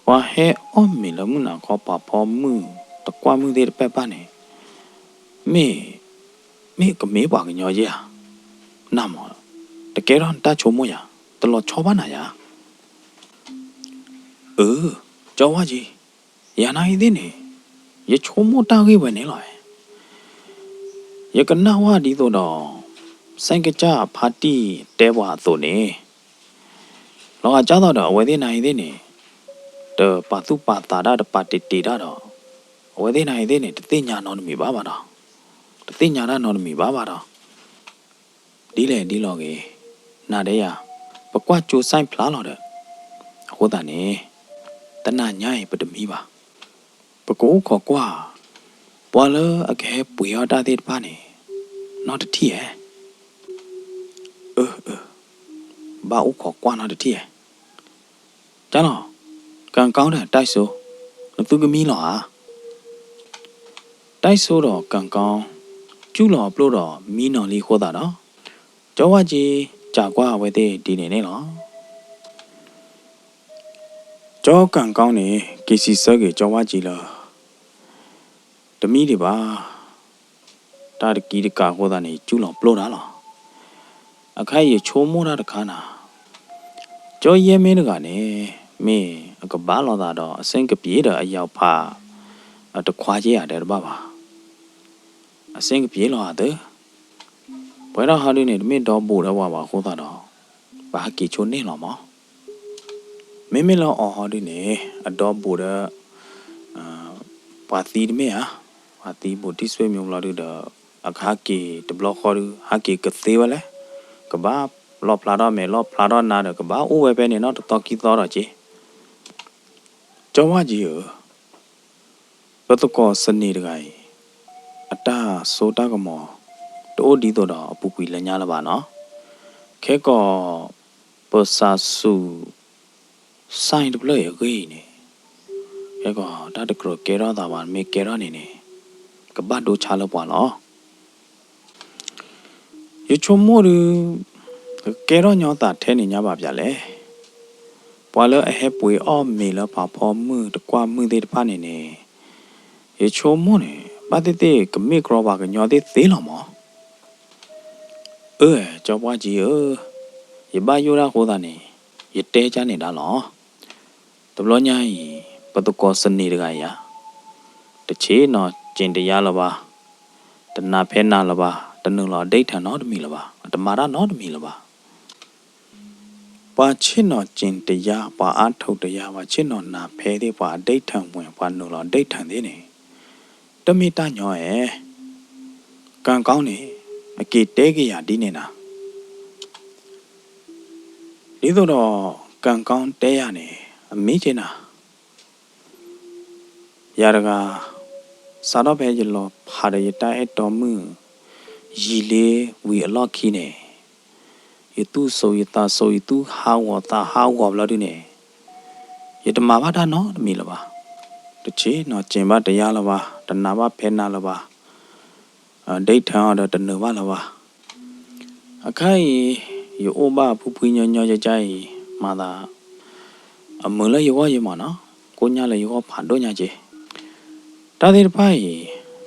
ပှၤဟဲအီၣ်မ့ၤလၢမုၢ်နၤခီ ပှၤဖီမုၢ်တကွၢ်မုၢ်သ့ၣ်တဖၣ်န့ၣ် မ့ၢ်, မ့ၢ်ကမ့ၢ်ပှၤကညီယဲၢ်ဧါ, နမ့ၢ်, တကဲထီၣ်နတၢ်ဆိကမိၣ်ယၤ, တလီၤဆီဘၣ်နၤယၤ အၢ, ကၠီဝါကံၤ, ယၤနၤအံၤသ့ၣ်န့ၣ် ယဆိကမိၣ်တၢ်ဂ့ၢ်ဝဲန့ၣ်လီၤ. ယကနၣ်ဝဲဒ်သိးဒီး စဲကစၢ်အဖါတံၢ်တဲပှၤအသိးန့ၣ်, လီၤဂာ်ကၢ်သိးဒီး အဝဲသ့ၣ်နၤအံၤသ့ၣ်န့ၣ် တပာ်သူၣ်ပာ်သးတၢ် တပာ်တ့ၢ်တ့ၢ်တၢ်ဒီး အဝဲသ့ၣ်နၤအံၤသ့ၣ်န့ၣ် တသ့ၣ်ညါနီတမံၤဘၣ်ဘၣ်ဒီး, တသ့ၣ်ညါတၢ်နီတမံၤဘၣ်ဘၣ်ဒီး ဒ်လဲၣ်ဒ်လဲၣ်ဂ့ၤ, နၤဒီးယၤ, ပကွၢ်ကၠိစဲဖျါလီၤဒီး, အဃိသတးန့ၣ် တနၤညါအံၤ ပတမံဘၣ်. ပကအိၣ်ခိးကွၢ် ပှၤလၢအကဟဲပှ့ၤအီၣ်တၢ်သ့ၣ်တဖၣ်န့ၣ် နီတထံၣ်ဧါ. အၢ, အၢ, ဘၣ်အိၣ်ခိးကွၢ်နီတထံၣ်ဧါ. ကၢ်လီၤ, ကၣ်ကီဒီးတၢ်စိ, နသုကမံလီၤဧါ. တၢ်စိဒီးကၣ်ကီ ကူၣ်လီၤအပျိၢ်ဒီးမံနီၤလံအဃိသတးဒီး, ကၠီဝါကံၤ စံးကွၢ်အဝဲသ့ၣ်ဒ်န့ၣ်န့ၣ်လီၤ. ကၠီကၣ်ကီန့ၣ် က့ၤစံးဆၢက့ၤကၠီဝါကံၤလၢ တမံဒံးဘၣ်, တၢ်တကံတကးအဃိသတးန့ၣ် ကူၣ်လီၤပျိၢ်တၢ်လီၤ. အခါအံၤယဆိကမိၣ်တၢ်တခါနၤ, ကၠီယဲၢ်မ့ၢ်တဂၤန့ၣ် မ့ၢ်အကဘၣ်လိာ်သးဒီး အစ့ၣ်ကပံၤဒီးအယီၤဖး အတခွါက့ယၤဒီးတဘၣ်ဘၣ်. အစ့ၣ်ကပံၤလီၤအသၢ, ပှဲၤထီၣ်ဟီဒုန့ၣ် တမ့ၢ်ဒီဘူးဒီးပှၤဘၣ်အဃိသတးဒီး ပဟးက့ၤဆိန့ၣ်လီၤမး. မ့မ့ၢ်လၢအီၤဟီဒုန့ၣ် အဒီဘူးဒီး ပှၤသံတမ့ၢ်ဧါ, ပှၤသံဘူးတံၢ်ဆွေမျိုးဘျီဒုဒီး အကဟးက့ၤတဘျီဃီဒု ဟးက့ၤကသ့ဝဲလဲၣ်, ကဘၣ်လီၣ်ဖျါထီၣ်မဲာ်လီၣ်ဖျါထီၣ်နါဒီး ကဘၣ်အိၣ်ဝဲဖဲန့ၣ်နီတသီခံသီဒီးက့. ကၠီဝါကံၤဧၢ, ပသကိးစန့ၣ်တဂၤအံၤ အတၢ်စိတၢ်ကမီၤ တအိၣ်ဒ်သိးဒီးအပူၤကွံာ်လၢညါလၢၤဘၣ်နီၤ. ခဲကီး ပစးဆူၣ် စဲတဖျၢၣ်အံၤအဂ့ၢ်အံၤန့ၣ်, ခဲကီးတၢ်တကြၢးကဲထီၣ်သးဘၣ် မ့ၢ်ကဲထီၣ်န့ၣ်န့ၣ် ကဘၣ်ဒိဆါလၢပှၤလီၤ. ယဆိကမိၣ်ဒု ကကဲထီၣ်ညီသးထဲန့ၣ်ညါဘၣ်ပၠးလဲၣ်. ပှၤလၢအဟဲပှ့ၤအီၣ်မ့ၤလၢပှၤဖီမုၢ်တကွၢ်မုၢ်သ့ၣ်တဖၣ်န့ၣ်န့ၣ်, ယဆိကမိၣ်န့ၣ် ဘၣ်သ့ၣ်သ့ၣ်ကမ့ၢ်ကြီပှၤကညီသ့ၣ်သ့လီၤမး. အၢ ကၠီပှၢ်ကံဧၢ, ယဘၣ်ယိၣ်ဒၣ်အဃိသတးန့ၣ် ယတဲကၢ်န့ၣ်ဒၣ်လီၤ. တဘျီညါအံၤ ပသကိးစန့ၣ်တဂၤအံၤဧါ, တဆ့ၣ်နီၤစ့ၣ်တယါလၢၤဘၣ်, တနးဖဲနၤလၢၤဘၣ်, တနုာ်လီၤအဒ့ၣ်ထၢၣ်နီတမံၤလၢၤဘၣ်, တမၤတၢ်နီတမံၤလၢၤဘၣ်. ပှၤဆ့ၣ်နီၤစ့ၣ်တယါ, ပှၤအါထိၣ်တယါ, ပှၤဆ့ၣ်နီၤနးဖဲသ့ၣ်, ပှၤအဒ့ၣ်ထၢၣ်ဝဲ, ပှၤနုာ်လီၤအဒ့ၣ်ထၢၣ်သ့ၣ်န့ၣ် တမ့ၢ်တၢ်ညီဧါ. ကၣ်ကီန့ၣ် အက့ၤတဲက့ၤယၤဒ်န့ၣ်နၤ, ဒ်သိးဒီး ကၣ်ကီတဲယၤန့ၣ် အမ့ၢ်က့ၤနၤ ယၤတဂၤ စးထီၣ်ဖဲယလီၤဖးဒီးယတၢ်အဲၣ်တီမုၣ် ယံာ်လ့ဝံၤအလီၢ်ခံန့ၣ်, ယသူၣ်စိယသးစိ ယသူၣ်ဟးဂီၤသးဟးဂီၤဘျီဒုန့ၣ်, ယတမၤဘၣ်တၢ်နီတမံၤလၢၤဘၣ်. တဆ့ၣ်နီၤစ့ၣ်ဘၣ်တယါလၢၤဘၣ်, တနးဘၣ်ဖဲနၤလၢၤဘၣ်, ဒ့ၣ်ထၢၣ်အီၤဒီးတနုာ်ဘၣ်လၢၤဘၣ်. အခါအံၤ ယအိၣ်ဘၣ်ဖှံဖှံညီညီကၢ်ကၢ်အံၤ မၤသး အမုာ်လၢယဂီၢ်ယမးနီၤ, ကိညၢ်လၢယဂီၢ်ဖးဒိၣ်ညါက့ၤ. တၢ်သ့ၣ်တဖၣ်အံၤ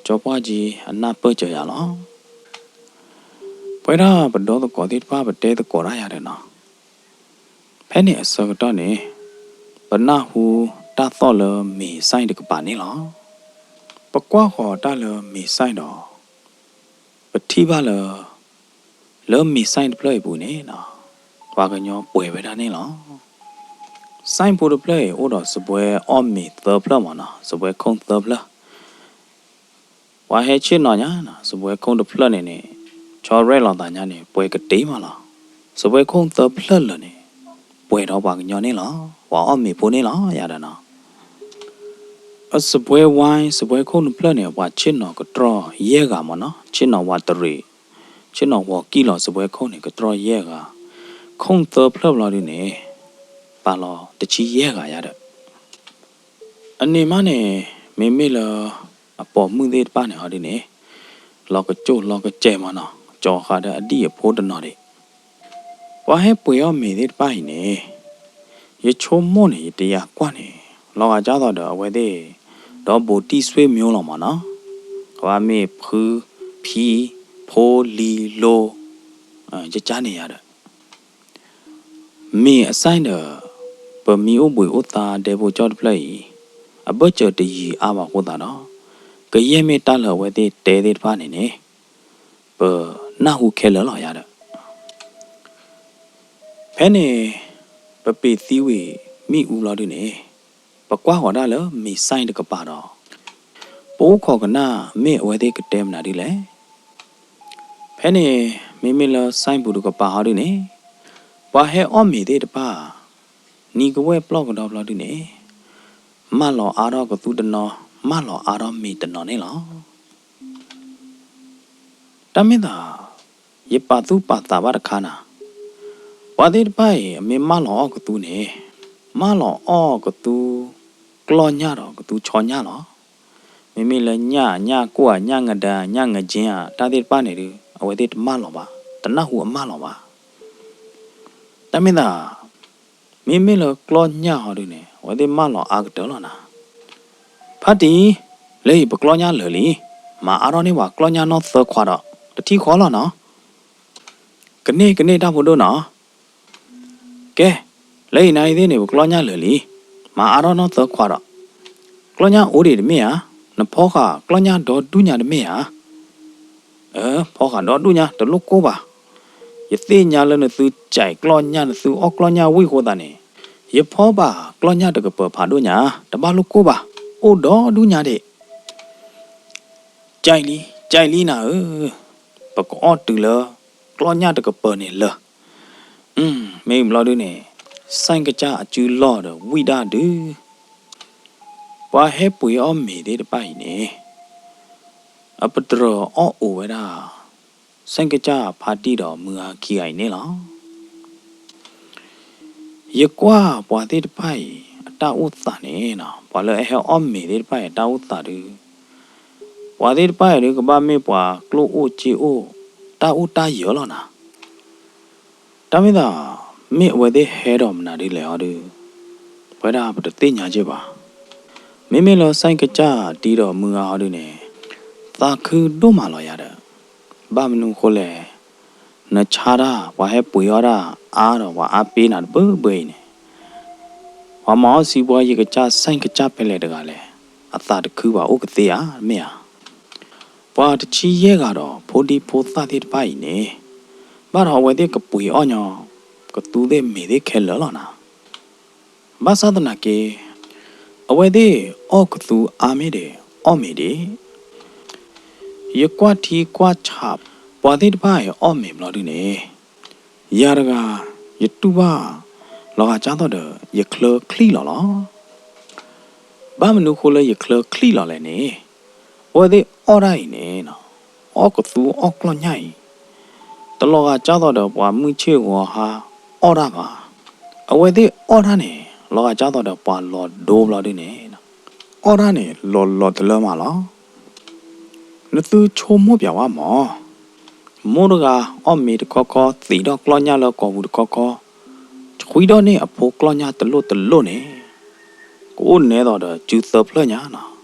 ကၠီပှၢ်ကံအနၢ်ပၢၢ်စၢၤယၤလီၤ. ပဝဲဒၣ်ပဒီသကိးသ့ၣ်တဖၣ် ပတဲသကိးတၢ်ယၤဒီးနီၤ, ဖဲန့ၣ်အဆၢကတီၢ်န့ၣ် ပနၢ်ဟူတၢ်သီၣ်လၢမ့ၤစဲတကပၤန့ၣ်လီၤ. ပကွၢ်ဃီၤတၢ်လၢမ့ၤစဲဒီး ပထံၣ်ဘၣ်လၢ လၢမ့ၤစဲတဖျၢၣ်အံၤပူၤန့ၣ် ပှၤကညီပှဲၤဝဲဒၣ်န့ၣ်လီၤ. စဲဖိတဖျၢၣ်အံၤ အိၣ်ဒီးစပွဲအီၣ်မ့ၤသၢဖျၢၣ်မးနီၤ, စပွဲခိၣ်သၢဖျၢၣ် ပှၤဟဲဆ့ၣ်နီၤညါနီၤ, စပွဲခိၣ်တဖျၢၣ်န့ၣ်န့ၣ် ဆီရဲၣ်လီၤသးညါန့ၣ် ပှဲၤကတ့ၢ်မးလီၤ. စပွဲခိၣ်သၢဖျၢၣ်လၢာ်န့ၣ် ပှဲၤဒီးပှၤကညီန့ၣ်လီၤ, ပှၤအီၣ်မ့ၤဖိန့ၣ်လီၤ ယၤဒီးနီၤ. အစပွဲဝါ စပွဲခိၣ်တဖျၢၣ်န့ၣ် ပှၤဆ့ၣ်နီၤကတြီၢ်ယဲၢ်ဂၤမးနီၤ, ဆ့ၣ်နီၤဝးတရံး, ဆ့ၣ်နီၤဝီၤကံၢ်လီၤ စပွဲခိၣ်န့ၣ် ကတြီၢ်ယဲၢ်ဂၤ, ခိၣ်သၢဖျၢၣ်ဘျီဒုန့ၣ် ပာ်လီၤတဆံယဲၢ်ဂၤယၤဒီး အန့ၣ်မးန့ၣ် မ့မ့ၢ်လၢ အပိာ်မုၣ်သ့ၣ်တဖၣ်န့ၣ်ဟီဒုန့ၣ် လီၤကကၠိၣ်လီၤကစဲးမးနီၤ, ကၠီၤဃာ်ဒီးအဒံၣ်အဖိတနီၤဒံး. ပှၤဟဲပှ့ၤအီၣ်မ့ၤသ့ၣ်တဖၣ်အံၤန့ၣ် ယဆိကမိၣ်န့ၣ် ယတယာ်ကွၢ်န့ၣ် လီၤဂာ်ကၢ်သိးဒီးအဝဲသ့ၣ် ဒီဘူးတံၢ်ဆွေမျိုးလီၤမးနီၤ, ကဘၣ်မ့ၢ်ဖု ဖံ ဖိ လံၤ လိၤ ယကၢ်န့ၣ်ယၤဒီး မ့ၢ်အစၢ်ဒီး ပမံအိၣ်ဘှံးအိၣ်သါဒဲဖိကၠီၣ်တဖျၢၣ်အံၤ အဘၢၣ်စၢၤတယံာ်အါဘၣ်အဃိသတးဒီး ကယဲၢ်မ့ၢ်တၢ်လၢအဝဲသ့ၣ်တဲသ့ၣ်တဖၣ်န့ၣ်န့ၣ် ပနၢ်ဟူခဲလၢာ်လီၤယၤဒီး ဖဲန့ၣ် ပပ့ၤသံဝံၤမ့ၣ်အူဘျီဒုန့ၣ် ပကွၢ်ဃီၤဒၣ်လၢမ့ၤစၢ်တကပၤဒီး ပအိၣ်ခိးကနၣ်မ့ၢ်အဝဲသ့ၣ်ကတဲမနုၤဒ်လဲၣ်. ဖဲန့ၣ် မ့မ့ၢ်လၢစၢ်ပူၤတကပၤဟီဒုန့ၣ် ပှၤဟဲအီၣ်မ့ၤသ့ၣ်တဖၣ် နံၤကဝဲၢ်ပျီၢ်ကဒီဘျီဒုန့ၣ် မၢလီၤအါထီၣ်ကသူတနီၤ မၢလီၤအါထီၣ်မ့ၤတနီၤန့ၣ်လီၤ. တၢ်မ့ၢ်သး ယပာ်သူၣ်ပာ်သးဘၣ်တခါနၤ, ပှၤသ့ၣ်တဖၣ်အံၤ အမ့ၢ်မၢလီၤအီၣ်ကသူန့ၣ် မၢလီၤအီၣ်ကသူ ကျီၢ်ညၣ်ဒီးကသူဆီညၣ်လီၤ. မ့မ့ၢ်လၢညၣ် ညၣ်ကိၢ်ဧါ ညၣ်ငဒၤ ညၣ်ငက့ဧါ တၢ်သ့ၣ်တဖၣ်န့ၣ်ဒု အဝဲသ့ၣ်တမၢလီၤဘၣ်, တနၢ်ဟူအမၢလီၤဘၣ်. တၢ်မ့ၢ်သး မ့မ့ၢ်လၢကျီၢ်ညၣ်ဟီဒုန့ၣ် အဝဲသ့ၣ်မၢလီၤအါကတၢၢ်လီၤနၤ. ဖါတံၢ်, လၢအံၤပကျီၢ်ညၣ်လၢာ်လံ, မၤအါထီၣ်န့ၢ်ပှၤကျီၢ်ညၣ်နီၢ်သၢခွးဒီး တထံၣ်ဃီလီၤနီၤ. ကန့ၢ်ကန့ၢ်တၢ်ဖိဒိၣ်နီၤ. ကဲ, လၢအံၤနၤအံၤသ့ၣ်န့ၣ် ပကျီၢ်ညၣ်လၢာ်လံ, မၤအါထီၣ်နီၢ်သၢခွးဒီး ကျီၢ်ညၣ်အိၣ်ဒံးတမ့ၢ်ဧါ, နဖီဃာ်ကျီၢ်ညၣ်ဒီဒူၣ်ညါတမ့ၢ်ဧါ. အၢ, ဖီဃာ်ဒီဒူၣ်ညါ တလိၣ်ကိၢ်ဘၣ်. ယသ့ၣ်ညါလၢနသုကၠဲးကျီၢ်ညၣ် နသုအီၣ်ကျီၢ်ညၣ်ဝံၣ်အဃိသတးန့ၣ် ယဖီဘၣ်ကျီၢ်ညၣ်တကပၤဖးဒိၣ်ညါ, တဘၣ်လိၣ်ကိၢ်ဘၣ်, အိၣ်ဒီဒူၣ်ညါဒံး. ကၠဲးလံ, ကၠဲးလံနၤဧၢ, ပကအီၣ်တုၤလၢကျီၢ်ညၣ်တကပၤန့ၣ်လၢာ်. မ့ၢ်ဘျီဒုန့ၣ် စဲၣ်ကစၢ်အစုလီၢ်ဒီးဝံၣ်ဒၣ်ဒုး ပှၤဟဲပှ့ၤအီၣ်မ့ၤသ့ၣ်တဖၣ်အံၤန့ၣ် အပတြၢၤအီၣ်အိၣ်ဝဲဒၣ် စဲၣ်ကစၢ်ဖါတံၢ်ဒီးမုၢ်ဂၤခံဂၤအံၤန့ၣ်လီၤ. ယကွၢ်ပှၤသ့ၣ်တဖၣ်အံၤ အတၢ်အိၣ်သးန့ၣ်နီၤ, ပှၤလၢအဟဲအီၣ်မ့ၤသ့ၣ်တဖၣ်အံၤ တၢ်အိၣ်သးဒုး ပှၤသ့ၣ်တဖၣ်အံၤဒုး ကဘၣ်မ့ၢ်ပှၤကျိၣ်အိၣ်စ့အိၣ် တၢ်အိၣ်တၢ်ယၢၤလီၤနၤ. တၢ်မ့ၢ်သး မ့ၢ်အဝဲသ့ၣ်ဟဲဒီးမနုၤဒ်လဲၣ်ဟီဒုး ပဝဲဒၣ်ပတသ့ၣ်ညါက့ၤဘၣ်. မ့မ့ၢ်လၢစဲၣ်ကစၢ်တံၤဒီးမုၢ်ဂၤဟီဒုးန့ၣ် သးခုဒိၣ်မးလီၤယၤဒီး ဘၣ်မနုၤအဃိလဲၣ်, နဆါတၢ် ပှၤဟဲပှ့ၤအီၣ်တၢ်အါဒီးပှၤအါပ့ၤနၤတဘၢဘၢအံၤန့ၣ် ပှၤမၤအီၣ်စံးပှၤယကစၢ်စဲၣ်ကစၢ်ဖဲလဲၣ်တဂၤလဲၣ်, အသးတခုဘၣ်အိၣ်ကသ့ဧါ မ့ၢ်ဧါ. ပှၤတဆံယဲၢ်ဂၤဒီးဖိဒံဖိသၣ်သ့ၣ်တဖၣ်အံၤန့ၣ် ဘၣ်ဒီးအဝဲသ့ၣ်ကပှ့ၤအီၣ်ညီ ကသူသ့ၣ်မ့ၤသ့ၣ်ခဲလၢာ်လီၤနၤ. ဘၣ်ဆၣ်သနာ်က့ အဝဲသ့ၣ်အီၣ်ကသူအါမ့ၢ်ဒံး အီၣ်မ့ၤဒံး ယကွၢ်ထံကွၢ်ဆး ပှၤသ့ၣ်တဖၣ်အံၤအီၣ်မ့ၤဘျီဒုန့ၣ် ယၤတဂၤ ယတူၢ်ဘၣ် လီၤဂာ်ကၢ်သိးဒီး ယချၢချံၣ်လီၤလီၤ. ဘၣ်မနုၤအဃိလၢယချၢချံၣ်လီၤလဲၣ်န့ၣ် အဝဲသ့ၣ်အီၣ်တၢ်အံၤန့ၣ် အီၣ်ကသူအီၣ်ကျီၢ်ညၣ်အံၤ တလီၤဂာ်ကၢ်သိးဒီးပှၤမုၢ်ဆ့ၣ်ဂီၤဟါအီၣ်တၢ်ဘၣ်. အဝဲသ့ၣ်အီၣ်တၢ်န့ၣ် လီၤဂာ်ကၢ်သိးဒီးပှၤလီၤဒိဘျီဒုန့ၣ် အီၣ်တၢ်န့ၣ်လီၤလီၤတလၢမးလီၤ. နသုဆိကမိၣ်ပျဲဝဲမး, မိၢ်တဂၤအီၣ်မ့ၤတခီခီ သံးထီၣ်ကျီၢ်ညၣ်လၢကိာ်ပူၤတခီခီ, ဆှံထီၣ်န့ၢ်အဖိကျီၢ်ညၣ်တလိၣ်တလိၣ်န့ၣ် ကအိၣ်နဲသိးဒီးစုသၢဖျၢၣ်ညါနီၤ.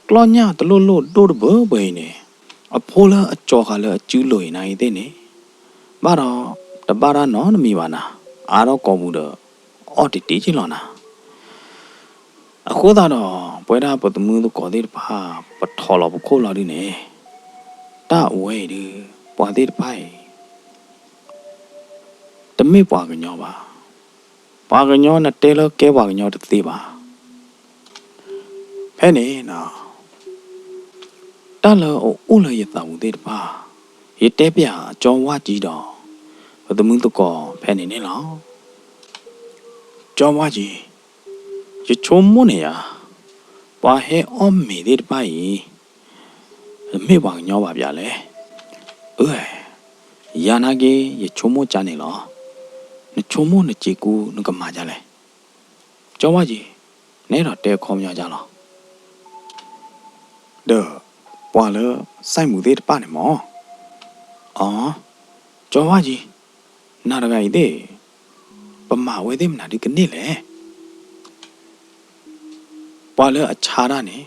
ကျီၢ်ညၣ်တလိၣ်လိၣ်ဒိၣ်တဘၢဘၢအံၤန့ၣ် အဖိလၢအကၠီၤဃာ်လၢအစုလိၤအံၤနၤအံၤသ့ၣ်န့ၣ် ဘၣ်ဒီးတဘၣ်တၢ်နီတမံၤဘၣ်နၤ, အါထီၣ်ကိာ်ပူၤဒီး အီၣ်တံၢ်တံၢ်က့လီၤနၤ. အဃိသတးဒီး ပဝဲဒၣ်ပသမုသကိးသ့ၣ်တဖၣ် ပထီၣ်လီၤပခိၣ်လီၤဒုန့ၣ် တၢ်အဝဲအံၤဒု ပှၤသ့ၣ်တဖၣ်အံၤ တမ့ၢ်ပှၤကညီဘၣ်. ပှၤကညီနတဲလၢကဲပှၤကညီတသ့ဘၣ်. ဖဲန့ၣ် တၢ်လၢအအိၣ်လၢယသးပူၤသ့ၣ်တဖၣ် ယတဲပျဲကၠီဝါကံဒီး ပသမုသကိးဖဲန့ၣ်န့ၣ်လီၤ. ကၠီဝါကံ, ယဆိကမိၣ်န့ၣ်ယါ, ပှၤဟဲအီၣ်မ့ၤသ့ၣ်တဖၣ်အံၤ တမ့ၢ်ပှၤကညီဘၣ်ပျဲလဲၣ်. အၢ, ယၤနာ်က့ ယဆိကမိၣ်ကၢ်န့ၣ်လီၤ. နဆိကမိၣ်နစ့ကူနကမၤဒ်လဲၣ်. ကၠီဝါကံ, နအဲၣ်ဒိးတဲအခီပညီဒ်လဲၣ်. ဒီးပှၤလၢ ဆိုင်ပူၤသ့ၣ်တဖၣ်န့ၣ်မၢ်. အီ, ကၠီဝါကံ, နၤတဂၤအံၤသ့ၣ်, ပမၤဝဲသ့ၣ်မနုၤဒုကန့ၢ်လဲၣ်. ပှၤလၢအဆါတၢ်န့ၣ်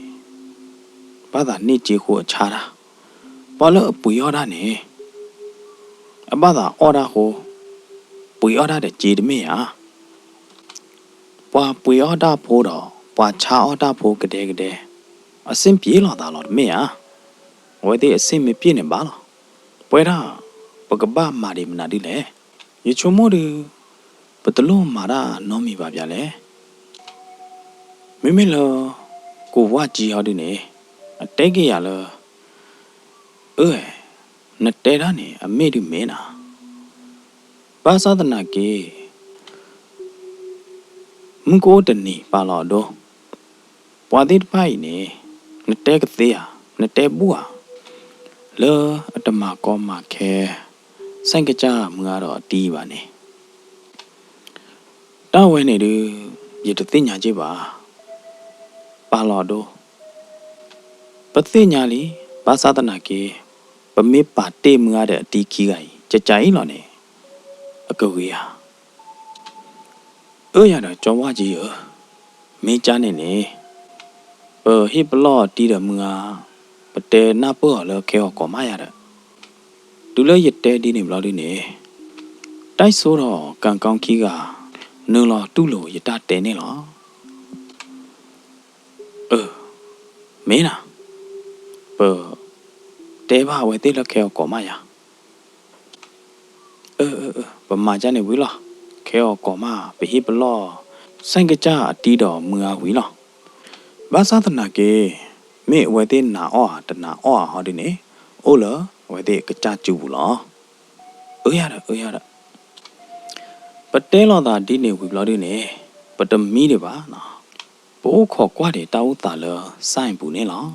ဘၣ်သးန့ၢ်စ့ဃိအဆါတၢ်, ပှၤလၢအပှ့ၤအီၣ်တၢ်န့ၣ် အဘၣ်သးအီၣ်တၢ်ဃိ ပှ့ၤအီၣ်တၢ်ဒီးစ့တမ့ၢ်ဧါ. ပှၤပှ့ၤအီၣ်တၢ်ဖိဒီး ပှၤဆါအီၣ်တၢ်ဖိကဒဲကဒဲ အဆင်ပြေလိာ်သးလီၤတမ့ၢ်ဧါ. အဝဲသ့ၣ်အဆင်မ့ၢ်ပြေန့ၣ်ဘၣ်လီၤ. ပဝဲဒၣ် ပကဘၣ်မၤဒံးမနုၤဒ်လဲၣ်. ယဆိကမိၣ်ဒုး ပတလိၣ်မၤတၢ်နီတမံၤဘၣ်ဘၣ်လဲၣ်. မ့မ့ၢ်လၢ ကိးဝါကံဟီဒုန့ၣ် အတဲက့ၤယၤလၢ အၢ, နတဲတၢ်န့ၣ် အမ့ၢ်ဒုးမ့ၢ်နၤ. ဘၣ်ဆၣ်သနာ်က့ မုၢ်ကအိၣ်တနံၤပာ်လီၤအဒိ ပှၤသ့ၣ်တဖၣ်အံၤန့ၣ် နတဲကသ့ဧါ, နတဲဘူၣ်ဧါ, လၢအတမၤကီမၤခဲ ဆိုင်ကစၢ်မုၢ်ဂၤဒီးအတံၤဘၣ်န့ၣ် တၢ်ဝဲန့ၣ်ဒုး ယတသ့ၣ်ညါက့ၤဘၣ်. ပာ်လီၤဒိ, ပသ့ၣ်ညါလံ, ဘၣ်ဆၣ်သနာ်က့ ပမ့ၢ်ပာ်တ့ၢ်မုၢ်ဂၤဒီးအတံၤခံဂၤအံၤ ကကးအံၤလီၤန့ၣ် အကဂ့ၤဧါ. အၢယၤဒီးကၠီဝါကံဧၢ, မ့ၢ်ကၢ်န့ၣ်န့ၣ် ပဟ့ၣ်ပလီၢ်တံၤဒီးမုၢ်ဂၤ, ပတဲနၢ်ပၢၢ်အီၤလၢခဲအီၤကိးမးယၤဒီး, တုၤလၢယတဲဒ်န့ၣ်ဘျီဒုန့ၣ် တၢ်စိဒီးကံကီခံဂၤ နုာ်လီၤတူၢ်လိာ်ယတၢ်တဲန့ၣ်လီၤ. အၢ, မ့ၢ်နၤ, ပတဲဘၣ်အဝဲသ့ၣ်လၢခဲအီၤကိးမးယၤ. အၢ, ပမၤကၢ်န့ၣ်ဝံၤလီၤ. ခဲအီၤကိးမး ပဟ့ၣ်ပလီၢ် ဆိုင်ကစၢ်အတံၤဒီးမုၢ်ဂၤဝံၤလီၤ. ဘၣ်ဆၣ်သနာ်က့ မ့ၢ်အဝဲသ့ၣ်နာ်အီၣ်ဧါတနာ်အီၣ်ဧါဟီဒုန့ၣ် အိၣ်လၢအဝဲသ့ၣ်အကစၢ်စုပူၤလီၤ. အၢယၤဒီး အၢယၤဒီး ပတဲလိာ်သးဒ်န့ၣ်ဝံၤဘျီဒုန့ၣ် ပတမံဒံးဘၣ်နီၤ. ပအိၣ်ခိးကွၢ်ဒံးတၢ်အိၣ်သးလၢ ဆိုင်ပူၤန့ၣ်လီၤ.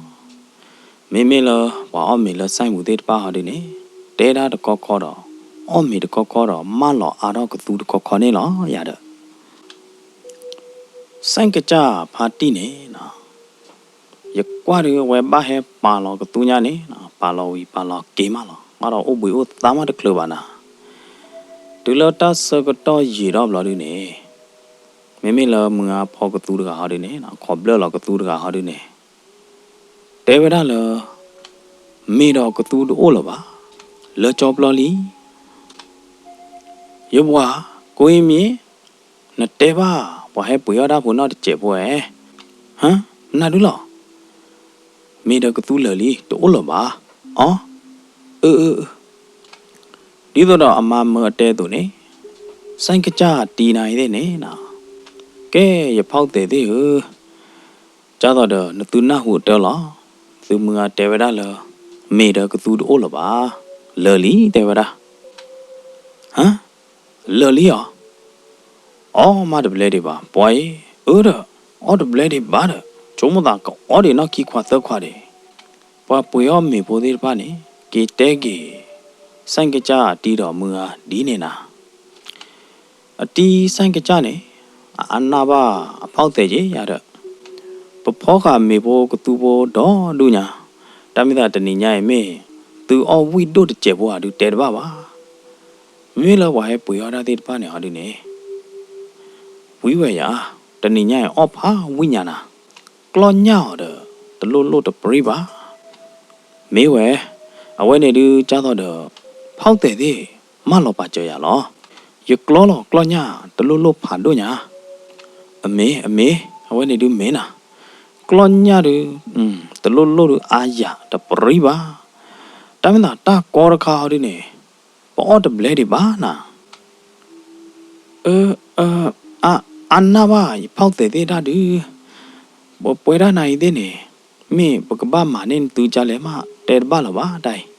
မ့မ့ၢ်လၢပှၤအီၣ်မ့ၤလၢ ဆိုင်ပူၤသ့ၣ်တဖၣ်ဟီဒုန့ၣ် တဲတၢ်တခီခီဒီး အီၣ်မ့ၤတခီခီဒီး မၢလီၤအါထီၣ်ကသူတခီခီန့ၣ်လီၤယၤဒီး ဆိုင်ကစၢ်ဖါတံၢ်န့ၣ်နီၤ, ယကွၢ်ဒုးအဝဲဘၣ်ဟဲပာ်လီၤကသူညါန့ၣ်နီၤ, ပာ်လီၤဝံၤပာ်လီၤက့ၤမးလီၤ, မးဒီးအိၣ်ဘှံးအိၣ်သါမးတချုးဘၣ်နၤ. တုၤလၢတၢ်ဆၢကတီၢ်ယံာ်ထီၣ်ဘျီဒုန့ၣ် မ့မ့ၢ်လၢမုၢ်ဂၤဖီကသူတဂၤဟီဒုန့ၣ်, ခိးဘျၢၣ်လီၤကသူတဂၤဟီဒုန့ၣ် တဲဝဲဒၣ်လၢ မ့ၤဒီးကသူတအိၣ်လၢၤဘၣ်, လၢကၠီပျီလံ. ယဝၤ, ကိးအံၤမ့ၢ် နတဲဘၣ် ပှၤဟဲပှ့ၤအီၣ်တၢ်ဖိနီတစဲးဖိဧါ. ဟါ, နၤဒုလီၤ. မ့ၤဒီးကသူလၢာ်လံ တအိၣ်လၢၤဘၣ်. အီ, အၢ, အၢ, အၢ ဒ်သိးဒီးအမါမၢအတဲအသိးန့ၣ်, ဆိုင်ကစၢ်တံၤနၤအံၤသ့ၣ်န့ၣ်နီၤ, ကဲ ယဖီၣ်သဲးသ့ၣ်ဧၢ, ကၢ်သိးဒီးနသုနၢ်ဟူအတၢ်လီၤ. သုမုၢ်ဂၤတဲဝဲဒၣ်လၢ မ့ၤဒီးကသူတအိၣ်လၢၤဘၣ်, လၢာ်လံတဲဝဲဒၣ်. ဟါ, လၢာ်လံဧါ. အီၣ်မးတဘျဲဒံးဘၣ် ပှၤအံၤ. အၢဒီး အီၣ်တဘျဲဒံးဘၣ်ဒီး ဆိကမိၣ်သးကအီၣ်ဒံးနီၢ်ခံခွါသၢခွါဒံး. ပှၤပှ့ၤအီၣ်မ့ၤဖိသ့ၣ်တဖၣ်န့ၣ် က့ၤတဲက့ၤ ဆိုင်ကစၢ်အတံၤဒီးမုၢ်ဂၤဒ်န့ၣ်နၤ. အတံၤဆိုင်ကစၢ်န့ၣ် အအၢၣ်နၢ်ဘၣ်အဖီၣ်သဲးက့ၤယၤဒီး ပဖီဃာ်မ့ၤဖိကသူဖိဒီဒူၣ်ညါ, တၢ်မ့ၢ်သးတနံၤညါအံၤမ့ၢ် သုအီၣ်ဝံၣ်ဒိၣ်တစဲးဖိဧါဒုးတဲတဘၣ်ဘၣ်. မ့မ့ၢ်လၢပှၤဟဲပှ့ၤအီၣ်တၢ်သ့ၣ်တဖၣ်န့ၣ်ဟီဒုးန့ၣ် ဝံဝဲယၤ, တနံၤညါအံၤအီၣ်ဖးဝံၣ်ညါနၤ, ကျီၢ်ညၣ်အီၤဒီး တလိၣ်လိၣ်တပြံဘၣ်. မ့ၢ်ဝဲ, အဝဲန့ၣ်ဒုးကၢ်သိးဒီး ဖီၣ်သဲးသ့ၣ် မၢလီၤပာ်စၢၤယၤလီၤ. ယကျီလီၤကျီၢ်ညၣ်တလိၣ်လိၣ်ဖးဒိၣ်ညါ. အမ့ၢ်, အမ့ၢ်, အဝဲန့ၣ်ဒုးမ့ၢ်နၤ, ကျီၢ်ညၣ်ဒုး တလိၣ်လိၣ်ဒုးအါယၤတပြံဘၣ်. တၢ်မ့ၢ်သးတၢ်ကီတခါဟီဒုးန့ၣ် ပအီၣ်တဘျဲဒံးဘၣ်နၤ. အၢ, အၢ, အါနၢ်ဘၣ်ယဖီၣ်သဲးသ့ၣ်တၢ်ဒုး, ပပှဲၤဒၣ်နၤအံၤသ့ၣ်န့ၣ် မ့ၢ်ပကဘၣ်မၤန့ၢ်နသုကၢ်လဲၣ်မး တဲတဘၣ်လၢၤဘၣ်တၢ်အံၤ.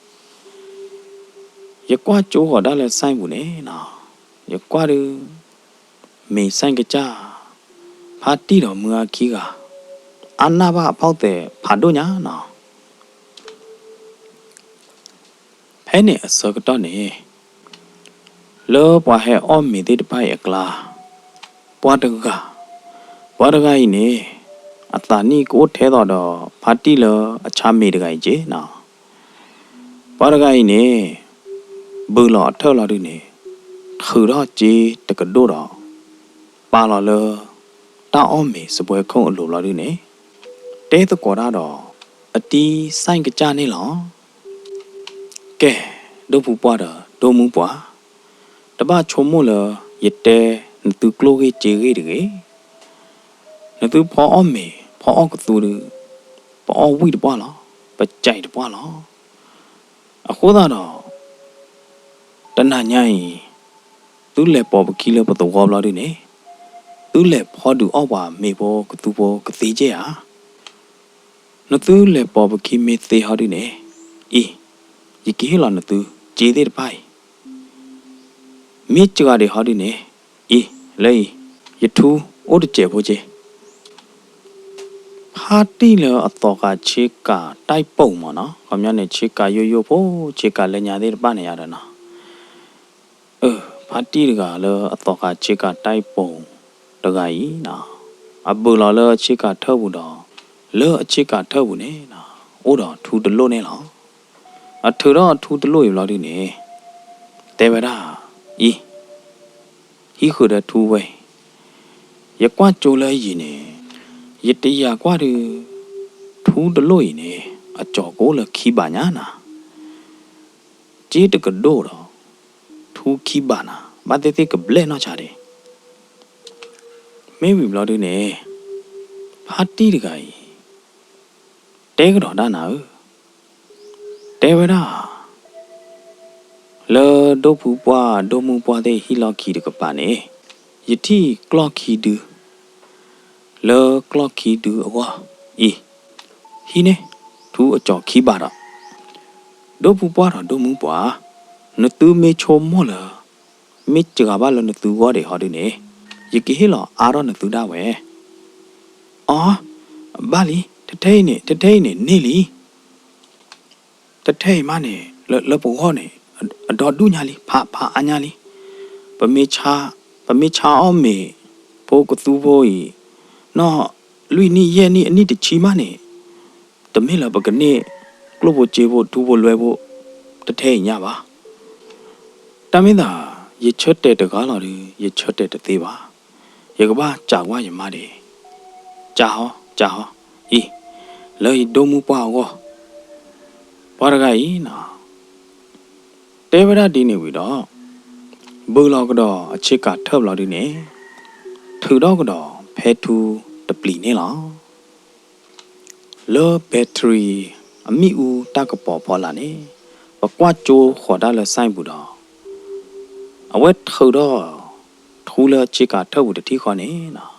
ယကွၢ်ကၠိဃီၤဒၣ်လၢဆိုင်ပူၤန့ၣ်နီၤ, ယကွၢ်ဒုး မ့ၤဆိုင်ကစၢ် ဖါတံၢ်ဒီးမုၢ်ဂၤခံဂၤ အါနၢ်ဘၣ်အဖီၣ်သဲးဖးဒိၣ်ညါနီၤ. ဖဲန့ၣ်အဆၢကတီၢ်န့ၣ် လၢပှၤဟဲအီၣ်မ့ၤသ့ၣ်တဖၣ်အံၤအကျါ ပှၤတဂၤ, ပှၤတဂၤအံၤန့ၣ် အသးနံၣ်ကအိၣ်ထဲသိးဒီး ဖါတံၢ်လၢအဆါမ့ၤတဂၤအံၤက့နီၤ. ပှၤတဂၤအံၤန့ၣ် ဘုးလီၤအထၢၣ်လီၤဒုန့ၣ် ထုးထီၣ်စ့တကဒိၣ်ဒီး ပာ်လီၤလၢ တၢ်အီၣ်မ့ၤစပွဲခိၣ်အလိၤလီၤဒုန့ၣ် တဲသကိးတၢ်ဒီး အတံၢ်စဲၣ်ကစၢ်န့ၣ်လီၤ. ကဲ, ဒိၣ်ဖုပှၢ်ဒီးဒိၣ်မုၢ်ပှၢ်, တဘၣ်ဆိကမိၣ်လၢ ယတဲနသုကျိၣ်ဂ့ၢ်စ့ဂ့ၢ်တဂ့ၤ. နသုဖီအီၣ်မ့ၤ ဖီအီၣ်ကသူဒု, ပအီၣ်ဝံၣ်တပှၢ်လီၤ, ပကဲတပှၢ်လီၤ. အဃိသတးဒီး တနၤညါအံၤ သုလဲၤပိာ်ပခံလၢပသဝီဘျီဒုန့ၣ်, သုလဲၤဖီဒုးအီၣ်ပှၤမ့ၤဖိကသူဖိကသ့ကဲဧါ. နသုလဲၤပိာ်ပခံမ့ၢ်သ့ဟီဒုန့ၣ်, အံၤ, ယကဟ့ၣ်လီၤနသုစ့သ့ၣ်တဖၣ်အံၤ. မ့ၢ်စှၤဒံးဟီဒုန့ၣ်, အံၤ, လၢအံၤ, ယထူအိၣ်တစဲးဖိက့. ဖါတံၢ်လၢအသီၣ်ဃာ်ဆ့ကၤတၢ်ပိာ်မးနီၤ, ခီပညီန့ၣ် ဆ့ကၤယိယိဖိ, ဆ့ကၤလၢညါသ့ၣ်တဖၣ်န့ၣ်ယါဒီးနီၤ. အၢ, ဖါတံၢ်တဂၤလၢအသီၣ်ဃာ်ဆ့ကၤတၢ်ပိာ်တဂၤအံၤနီၤ, အဘုးလီၤလၢအဆ့ကၤထၢၣ်ပူၤဒီး လၢအဆ့ကၤထၢၣ်ပူၤန့ၣ်နီၤ, အိၣ်ဒီးထူတလိၣ်န့ၣ်လီၤ. အထုးထီၣ်အထူတလိၣ်အံၤဘျီဒုန့ၣ်, တဲဝဲဒၣ်, အံၤ, ဟံးဃုာ်ဒီးထူဝဲ, ယကွၢ်ကၠိလၢယံၤန့ၣ်, ယတယာ်ကွၢ်ဒု, ထူတလိၣ်အံၤန့ၣ် အကၠီၤကအိၣ်လၢခံဘးညါနၤ. စ့တကဒိၣ်ဒီး ထူခံဘးနၤ, ဘၣ်သ့ၣ်သ့ၣ်ကဘျဲၣ်နီၢ်ဆါဒံး. မ့ၢ်ဝံၤဘျီဒုန့ၣ်, ဖါတံၢ်တဂၤအံၤ တဲကဒီးဒၣ်နၤဧၢ, တဲဝဲဒၣ်, လၢဒိၣ်ဖုပှၢ်ဒိၣ်မုၢ်ပှၢ်သ့ၣ်ဟံၣ်လီၢ်ခံတကပၤန့ၣ်, ယထံၣ်ကျီၢ်ခံဒု, လၢကျီၢ်ခံဒုအဂီၢ်အံၤ, ဟံးန့ၢ်ထူအကၠီၤခံဘးဒီး, ဒိၣ်ဖုပှၢ်ဒီးဒိၣ်မုၢ်ပှၢ်, နသုမ့ၢ်ဆိကမိၣ်လၢ မ့ၢ်စှၤဘၣ်လၢနသုဂီၢ်ဒံးဟီဒုန့ၣ်, ယကဟ့ၣ်လီၤအါထီၣ်နသုဒၣ်ဝဲ. အီ, ဘၣ်လံ, တထဲအံၤန့ၣ်, တထဲအံၤန့ၣ်န့ၢ်လံ. တထဲအံၤမးန့ၣ် လၢပဂီၢ်န့ၣ် အဒီဒူၣ်ညါလံ, ဖးဖးအါညါလံ. ပမ့ၢ်ဆါ, ပမ့ၢ်ဆါအီၣ်မ့ၤဖိကသူဖိအံၤ, နီၢ်လွံၢ်နံၣ်ယဲၢ်နံၣ်အနံၣ်တဆံမးန့ၣ်, တမ့ၢ်လၢပကန့ၢ်ကျိၣ်ဖိစ့ဖိထူဖိလွဲဖိ တထဲအံၤညါဘၣ်. တၢ်မ့ၢ်သး ယဆၢတဲာ်တဂၤလီၤဒု, ယဆၢတဲာ်တသ့ဘၣ်. ယကဘၣ်စံးကွၢ်ယမါဒံး, စံးဟီ, စံးဟီ, အံၤ, လၢယဒိၣ်မုၢ်ပှၢ်အဂီၢ်. ပှၤတဂၤအံၤနီၤ, တဲဝဲဒၣ်ဒ်န့ၣ်ဝံၤဒီး, ဘုးလီၤကဒီးအဆ့ကၤထၢၣ်ဘျီဒုန့ၣ်, ထုးထီၣ်ကဒီးဖဲထူတပျံၤန့ၣ်လီၤ. လၢ battery အမ့ၣ်အူတၢ်ကပီၤဖီလာ်န့ၣ်, ပကွၢ်ကၠိဃီၤတၢ်လၢ site ပူၤဒီး, အဝဲထုးထီၣ်ထူလၢဆ့ကၤထၢၣ်ပူၤတထံၣ်ဃီန့ၣ်,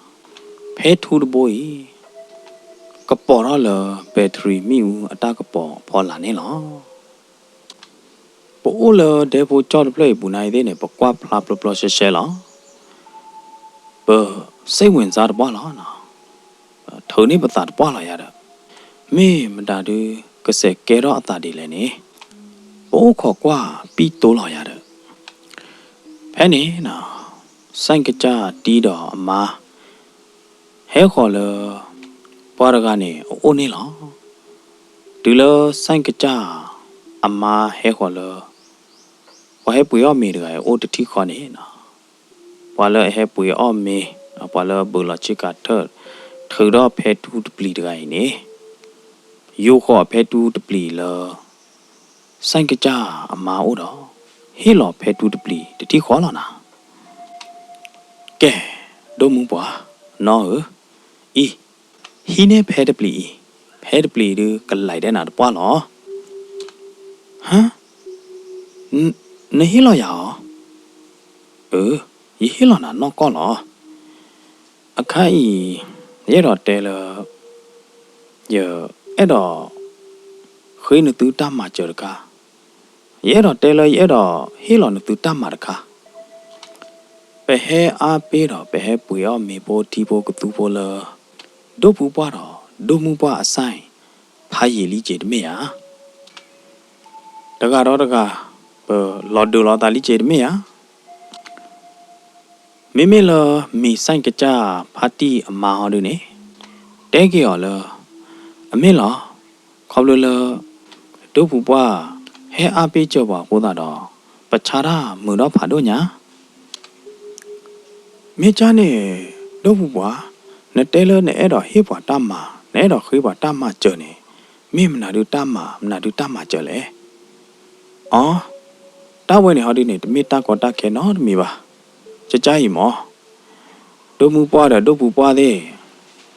ဖဲထူတဘိအံၤ ကပီၤထီၣ်လၢ battery မ့ၣ်အူအတၢ်ကပီၤဖီလာ်န့ၣ်လီၤ. ပအိၣ်လၢဒဲဖိကၠီၣ်တဖျၢၣ်အံၤပူၤနၤအံၤသ့ၣ်န့ၣ် ပကွၢ်ဖျါပျီပျီရှဲရှဲလီၤ. ပစိတ်ဝင်စားတပှၢ်လီၤ. ထုးန့ၢ်ပသးတပှၢ်လီၤယၤဒီး, မ့ၢ်မတၤဒု ကစဲးကဲထီၣ်အသးဒ်လဲၣ်န့ၣ်, ပအိၣ်ခိးကွၢ်ပံၣ်တိလီၤယၤဒီး, ဖဲန့ၣ်, စဲၣ်ကစၢ်တံၤဒီးအမါ ဟဲဃီၤလၢ ပှၤတဂၤန့ၣ်အအိၣ်န့ၣ်လီၤ. တုၤလၢစဲၣ်ကစၢ် အမါဟဲဃီၤလၢ ပှၤဟဲပှ့ၤအီၣ်မ့ၤတဂၤအံၤအိၣ်တထံၣ်ဃီန့ၣ်, ပှၤလၢအဟဲပှ့ၤအီၣ်မ့ၤ, ပှၤလၢဘုးလီၤဆ့ကၤထၢၣ် ထုးထီၣ်ဖဲထူတပျံၤတဂၤအံၤန့ၣ်, ယိၤဃီၤဖဲထူတပျံၤလၢ စဲၣ်ကစၢ်အမါအိၣ်ဒီး, ဟ့ၣ်လီၤဖဲထူတပျံၤတထံၣ်ဃီလီၤနၤ. ကဲ, ဒိၣ်မုၢ်ပှၢ်, နီၢ်ဧၢ, အံၤ, ဟံးန့ၢ်ဖဲတပျံၤအံၤ, ဖဲတပျံၤဒုကလဲၤဒဲးနၤတပှၢ်လီၤ. ဟါ, နဟ့ၣ်လီၤယၤအီၤ. အၢ, ယဟ့ၣ်လီၤနၤနီၢ်ကီၢ်လီၤ. အခါအံၤ ယအဲၣ်ဒိးတဲလၢ ယအဲၣ်ဒိး ဃ့နသုတၢ်မၤစၢၤတခါ, ယအဲၣ်ဒိးတဲလၢယအဲၣ်ဒိးဟ့ၣ်လီၤနသုတၢ်မၤတခါ, ပဟဲအါပ့ၤဒီး ပဟဲပှ့ၤအီၣ်မ့ၤဖိထံဖိကသူဖိလၢ ဒိၣ်ဖုပှၢ်ဒီးဒိၣ်မုၢ်ပှၢ်အစဲၣ် ဖးယံာ်လံက့ၤတမ့ၢ်ဧါ. တဂၤဒီးတဂၤ ပလီၤဒုးလီၤသးလံက့ၤတမ့ၢ်ဧါ. မ့မ့ၢ်လၢမ့ၢ်စဲၣ်ကစၢ်ဖါတံၢ်အမါဟီဒုန့ၣ်, တဲက့ၤအီၤလၢ အမ့ၢ်လီၤ, ခီဖျိလၢ ဒိၣ်ပူၤပှၢ် ဟဲအါပ့ၢ်စၢၤပှၤအဃိသတးဒီး ပဆါတၢ်မုာ်ဒီးဖးဒိၣ်ညါ မ့ၢ်ကၢ်န့ၣ် ဒိၣ်ပူၤပှၢ်, နတဲလၢနအဲၣ်ဒိးဟ့ၣ်ပှၤတၢ်မၤ နအဲၣ်ဒိးဃ့ပှၤတၢ်မၤစၢၤန့ၣ် မ့ၢ်မနုၤဒုးတၢ်မၤ မနုၤဒုးတၢ်မၤစၢၤလဲၣ်. အီ, တၢ်ဝဲန့ၣ်ဟီဒုန့ၣ် တမ့ၢ်တၢ်ကီတၢ်ခဲနီတမံၤဘၣ်. ကကၢ်အံၤမၢ် ဒိၣ်မုၢ်ပှၢ်ဒီးဒိၣ်ပူၤပှၢ်သ့ၣ်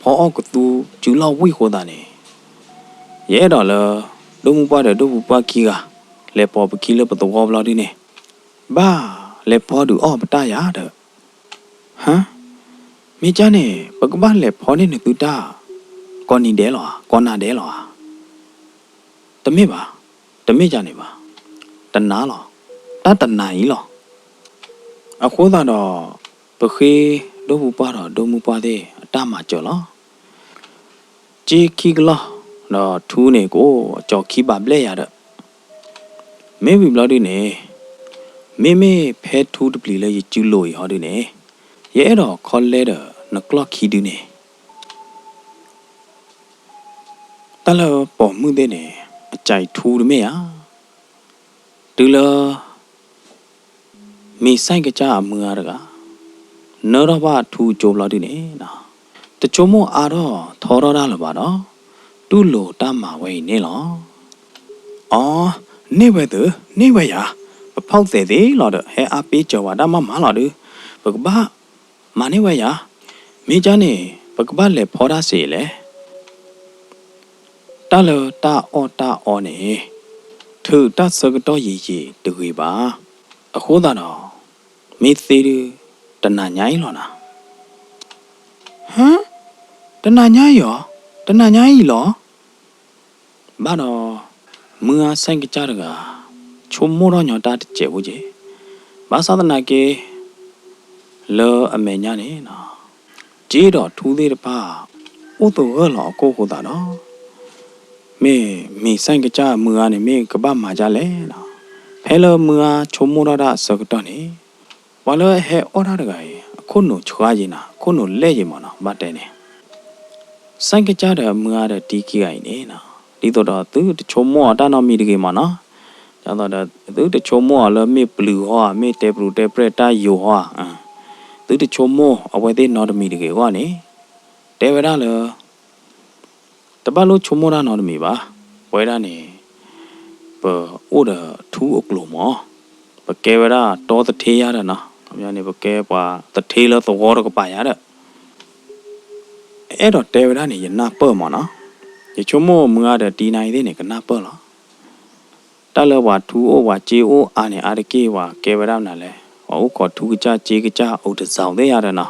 ဖီအီၣ်ကသူစုလီၢ်ဝံၣ်အဃိသတးန့ၣ် ယအဲၣ်ဒိးလၢ ဒိၣ်မုၢ်ပှၢ်ဒီးဒိၣ်ပူၤပှၢ်ခံဂၤ လဲၤပိာ်ပခံလၢပသဝီဘျီဒုန့ၣ် ဘၣ်လဲၤဖီဒုးအီၣ်ပတၢ်ယၤဒီး ဟါ, မ့ၢ်ကၢ်န့ၣ် ပကဘၣ်လဲၤဖီန့ၢ်နသုတၢ် ကိးနံၤဒဲးလီၤဧါ, ကိးနၤဒဲးလီၤဧါ. တမ့ၢ်ဘၣ်, တမ့ၢ်ကၢ်န့ၣ်ဘၣ်, တနၤလီၤ, တၢ်တနၤအံၤလီၤ. အဃိသတးဒီး ပဃ့ဒိၣ်ပူၤပှၢ်ဒီးဒိၣ်မုၢ်ပှၢ်သ့ၣ်အတၢ်မၤစၢၤလီၤ. စ့ခံကလီၢ် ဒီးထူန့ၣ်ကအိၣ်ကၠီၤခံဘးဘျဲၣ်ယၤဒီး မ့ၢ်ဝံၤဘျီဒုန့ၣ် မ့မ့ၢ်ဖဲထူတပျံၤလၢယစုလိၤအံၤဟီဒုန့ၣ် ယအဲၣ်ဒိးခီလဲဒီးနကျီၢ်ခံဒုန့ၣ် တၢ်လၢပိာ်မုၣ်သ့ၣ်န့ၣ် အစံးထူတမ့ၢ်ဧါ. တုၤလၢ မ့ၢ်စဲၣ်ကစၢ်အမုၢ်ဂၤတဂၤ နၢထီၣ်ဘၣ်ထူကၠိဘျီဒုန့ၣ် တဆိကမိၣ်အါထီၣ်ထီထီၣ်တၢ်လၢၤဘၣ်ဒီး တူၢ်လိာ်တၢ်မၤဝဲအံၤန့ၣ်လီၤ. အီ, န့ၢ်ဝဲသု, န့ၢ်ဝဲယၤ, ပဖီၣ်သဲးသ့လီၤဒီး ဟဲအါပ့ၢ်စၢၤဝဲဒၣ်မးမးလီၤဒု, ပကဘၣ်မၤန့ၢ်ဝဲယၤ, မ့ၢ်ကၢ်န့ၣ် ပကဘၣ်လဲၤဖီတၢ်စ့လဲၣ်. တၢ်လၢတၢ်အီၣ်တၢ်အီန့ၣ် ထုးတၢ်ဆၢကတီၢ်ယံာ်ယံာ်တဂ့ၤဘၣ်. အဃိသတးဒီး မ့ၢ်သ့ဒု တနၤညါအံၤလီၤနၤ. ဟါ, တနၤညါအံၤဧါ, တနၤညါအံၤလီၤ. ဘၣ်ဒီး မုၢ်ဂၤစဲၣ်ကစၢ်တဂၤ ဆိကမိၣ်ထီၣ်ညီတၢ်တစဲးဖိက့ၤ, ဘၣ်ဆၣ်သနာ်က့ လၢအမဲာ်ညါန့ၣ် စ့ဒီးထူသ့ၣ်တဖၣ် အိၣ်သဂၢၢ်လီၤအခိၣ်အဃိသတးဒီး မ့ၢ်မ့ၢ်စဲၣ်ကစၢ်မုၢ်ဂၤန့ၣ် မ့ၢ်ကဘၣ်မၤဒ်လဲၣ်. ဖဲလၢမုၢ်ဂၤဆိကမိၣ်ထီၣ်တၢ်အဆၢကတီၢ်န့ၣ် ပှၤလၢအဟဲအီၣ်တၢ်တဂၤအံၤ အခိၣ်နူာ်ဆှါယံၤနၤ, အခိၣ်နူာ်လဲၢ်ယံၤမးနီၤ, ဘၣ်တဲန့ၣ် စဲၣ်ကစၢ်ဒီးမုၢ်ဂၤဒီးတံခံဂၤအံၤန့ၣ် ဒ်သိးဒီးသုတဆိကမိၣ်အီၤတၢ်နီတမံၤတဂ့ၤမးနီၤ, ဒ်သိးဒီးသုတဆိကမိၣ်အီၤလၢမ့ၢ်ပျုၤဟီဧါ, မ့ၢ်တဲပျုၤတဲပြဲၢ်တၢ်ယိၤဟီဧါ, သုတဆိကမိၣ်အဝဲသ့ၣ်နီတမံၤတဂ့ၤအဂီၢ်န့ၣ် တဲဝဲဒၣ်လၢ တဘၣ်လိၣ်ဆိကမိၣ်တၢ်နီတမံၤဘၣ်. ပဝဲဒၣ်န့ၣ် ပအိၣ်ဒီးထူအကျိၤမး, ပကဲဝဲဒၣ်တီသထ့ယၤဒီးနီၤ, ခီပညီန့ၣ် ပကဲပှၤသထ့လၢသဝီတကပၤယၤဒီး အဲၣ်ဒိးတဲဝဲဒၣ်န့ၣ် ယနၢ်ပၢၢ်မးနီၤ, ယဆိကမိၣ်မုၢ်ဂၤဒီးတံနၤအံၤသ့ၣ်န့ၣ် ကနၢ်ပၢၢ်လီၤ. တၢ်လၢပှၤထူအိၣ်ပှၤစ့အိၣ်အါန့ၣ် အါတက့ၢ်ပှၤကဲဝဲဒၣ်မနုၤလဲၣ်, ပှၤအိၣ်ခိးထူကစၢ်စ့ကစၢ်အိၣ်တစဲးသ့ၣ်ယၤဒီးနီၤ,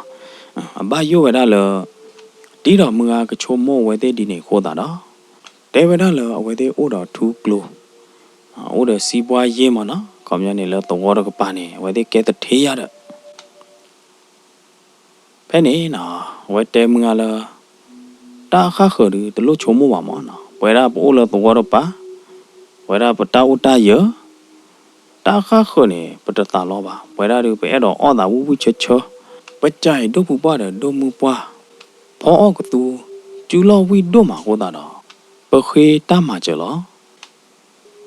အဘၣ်ယိၣ်ဝဲဒၣ်လၢ တံဒီးမုၢ်ဂၤကဆိကမိၣ်အဝဲသ့ၣ်ဒ်န့ၣ်အဃိသတးဒီး တဲဝဲဒၣ်လၢအဝဲသ့ၣ်အိၣ်ဒီးထူကျိၤ, အိၣ်ဒီးစံးပှၢ်ယ့ၢ်မးနီၤ, ခီပညီန့ၣ်လၢသဝီတကပၤန့ၣ် အဝဲသ့ၣ်ကဲသထ့ယၤဒီး ဖဲန့ၣ်နီၤ အဝဲတဲမုၢ်ဂၤလၢ တၢ်ဃၣ်ဃၢၤဒုးတလိၣ်ဆိကမိၣ်ဘၣ်မးနီၤ, ပဝဲဒၣ်ပအိၣ်လၢသဝီတကပၤ, ပဝဲဒၣ်ပတၢ်အိၣ်တၢ်ယၢၤ, တၢ်ဃၣ်ဃၢၤန့ၣ် ပတသးလီဘၣ်, ပဝဲဒၣ်ဒုး ပအဲၣ်ဒိးအီၣ်သးဝံၣ်ဝံၣ်ဆၢဆၢ, ပကၢ်အံၤဒိၣ်ပူၤပှၢ်ဒီးဒိၣ်မုၢ်ပှၢ် ဖီအီၣ်ကသူ စုလီၢ်ဝံၣ်ဒိၣ်မးအဃိသတးဒီး ပဃ့တၢ်မၤစၢၤလီၤ.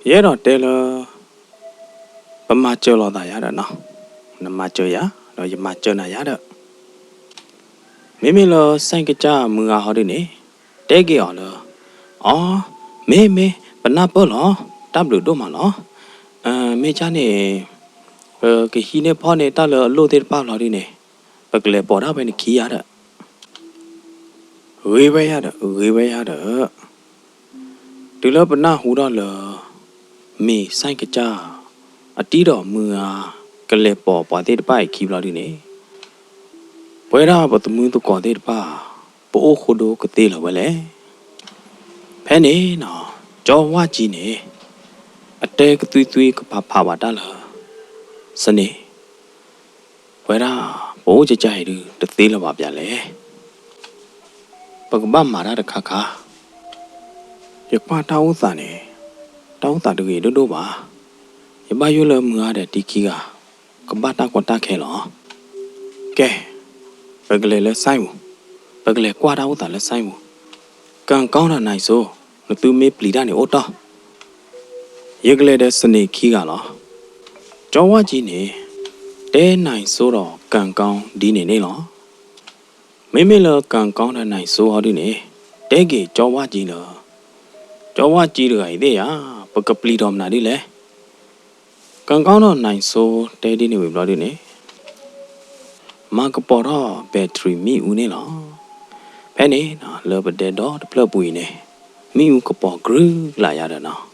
ယအဲၣ်ဒိးတဲလၢ ပမၤစၢၤလိာ်သးယၤဒီးနီၤ, နမၤစၢၤယၤ ဒီးယမၤစၢၤနၤယၤဒီး မ့မ့ၢ်လၢစဲၣ်ကစၢ်မုၢ်ဂၤဟီဒုန့ၣ် တဲက့ၤအီၤလၢ အီ, မ့ၢ်မ့ၢ် ပနၢ်ပၢၢ်လီၤ, တၢ်ဘျုးဒိၣ်မးလီၤ. မ့ၢ်ကၢ်န့ၣ် ပကဟံးန့ၢ်ဖီၣ်န့ၢ်တၢ်လၢအလိၣ်သ့ၣ်တဖၣ်လီၤဒုန့ၣ် ပကလဲၤပိာ်ဒၣ်ဝဲနခံယၤဒီး ဂ့ၤဝဲယၤဒီး ဂ့ၤဝဲယၤဒီး တုၤလၢပနၢ်ဟူထီၣ်လၢ မ့ၢ်စဲၣ်ကစၢ် အတံဒီးမုၢ်ဂၤ ကလဲၤပိာ်ပှၤသ့ၣ်တဖၣ်အံၤခံဘျီဒုန့ၣ် ပဝဲဒၣ်ပသမုသကိးသ့ၣ်တဖၣ် ပအိၣ်ဃိဒိကသ့လၢၤဝဲလဲၣ်. ဖဲန့ၣ်နီၤ ကၠီဝၣ်ကၠံန့ၣ် အတဲကသွံသွံကဖးဖးဘၣ်တၢ်လၢ စန့ၣ် ပဝဲဒၣ် ပအိၣ်ကကၢ်အံၤဒုး တသ့လၢၤဘၣ်ပျၢ်လဲၣ်. ပကဘၣ်မၤတၢ်တခါခါ, ယကွၢ်တၢ်အိၣ်သးန့ၣ် တၢ်အိၣ်သးတဂ့ၤဒိၣ်ဒိၣ်ဘၣ်. ယဘၣ်ယိၣ်လၢမုၢ်ဂၤဒီးတံခံဂၤ ကဘၣ်တၢ်ကီတၢ်ခဲလီၤ. ကဲ, ပကလဲၤလၢစဲၣ်ပူၤ, ပကလဲၤကွၢ်တၢ်အိၣ်သးလၢစဲၣ်ပူၤ ကၣ်ကီဒီးနၢ်စိ, နသုမ့ၢ်ပျံၤတၢ်န့ၣ်အိၣ်တီၢ်, ယကလဲၤဒီးစနေခံဂၤလီၤ. ကၠီဝၣ်ကၠံန့ၣ် တဲနၢ်စိဒီးကၣ်ကီဒ်န့ၣ်န့ၣ်လီၤ. မ့မ့ၢ်လၢကၣ်ကီဒီးနၢ်စိအီၤဒုန့ၣ် တဲက့ၤကၠီဝၣ်ကၠံလၢ ကၠီဝၣ်ကၠံတဂၤအံၤသ့ၣ်ဧၢ, ပကပျံၤဒီးမနုၤဒ်လဲၣ်. ကၣ်ကီဒီးနၢ်စိတဲဒ်န့ၣ်ဝံၤဘျီဒုန့ၣ် မၤကပီၤထီၣ် battery မ့ၣ်အူန့ၣ်လီၤ. ဖဲန့ၣ် လၢပဒဲဒီတဖျၢၣ်ပူၤအံၤန့ၣ် မ့ၣ်အူကပီၤကြုာ်လၢ်ယၤဒီးနီၤ.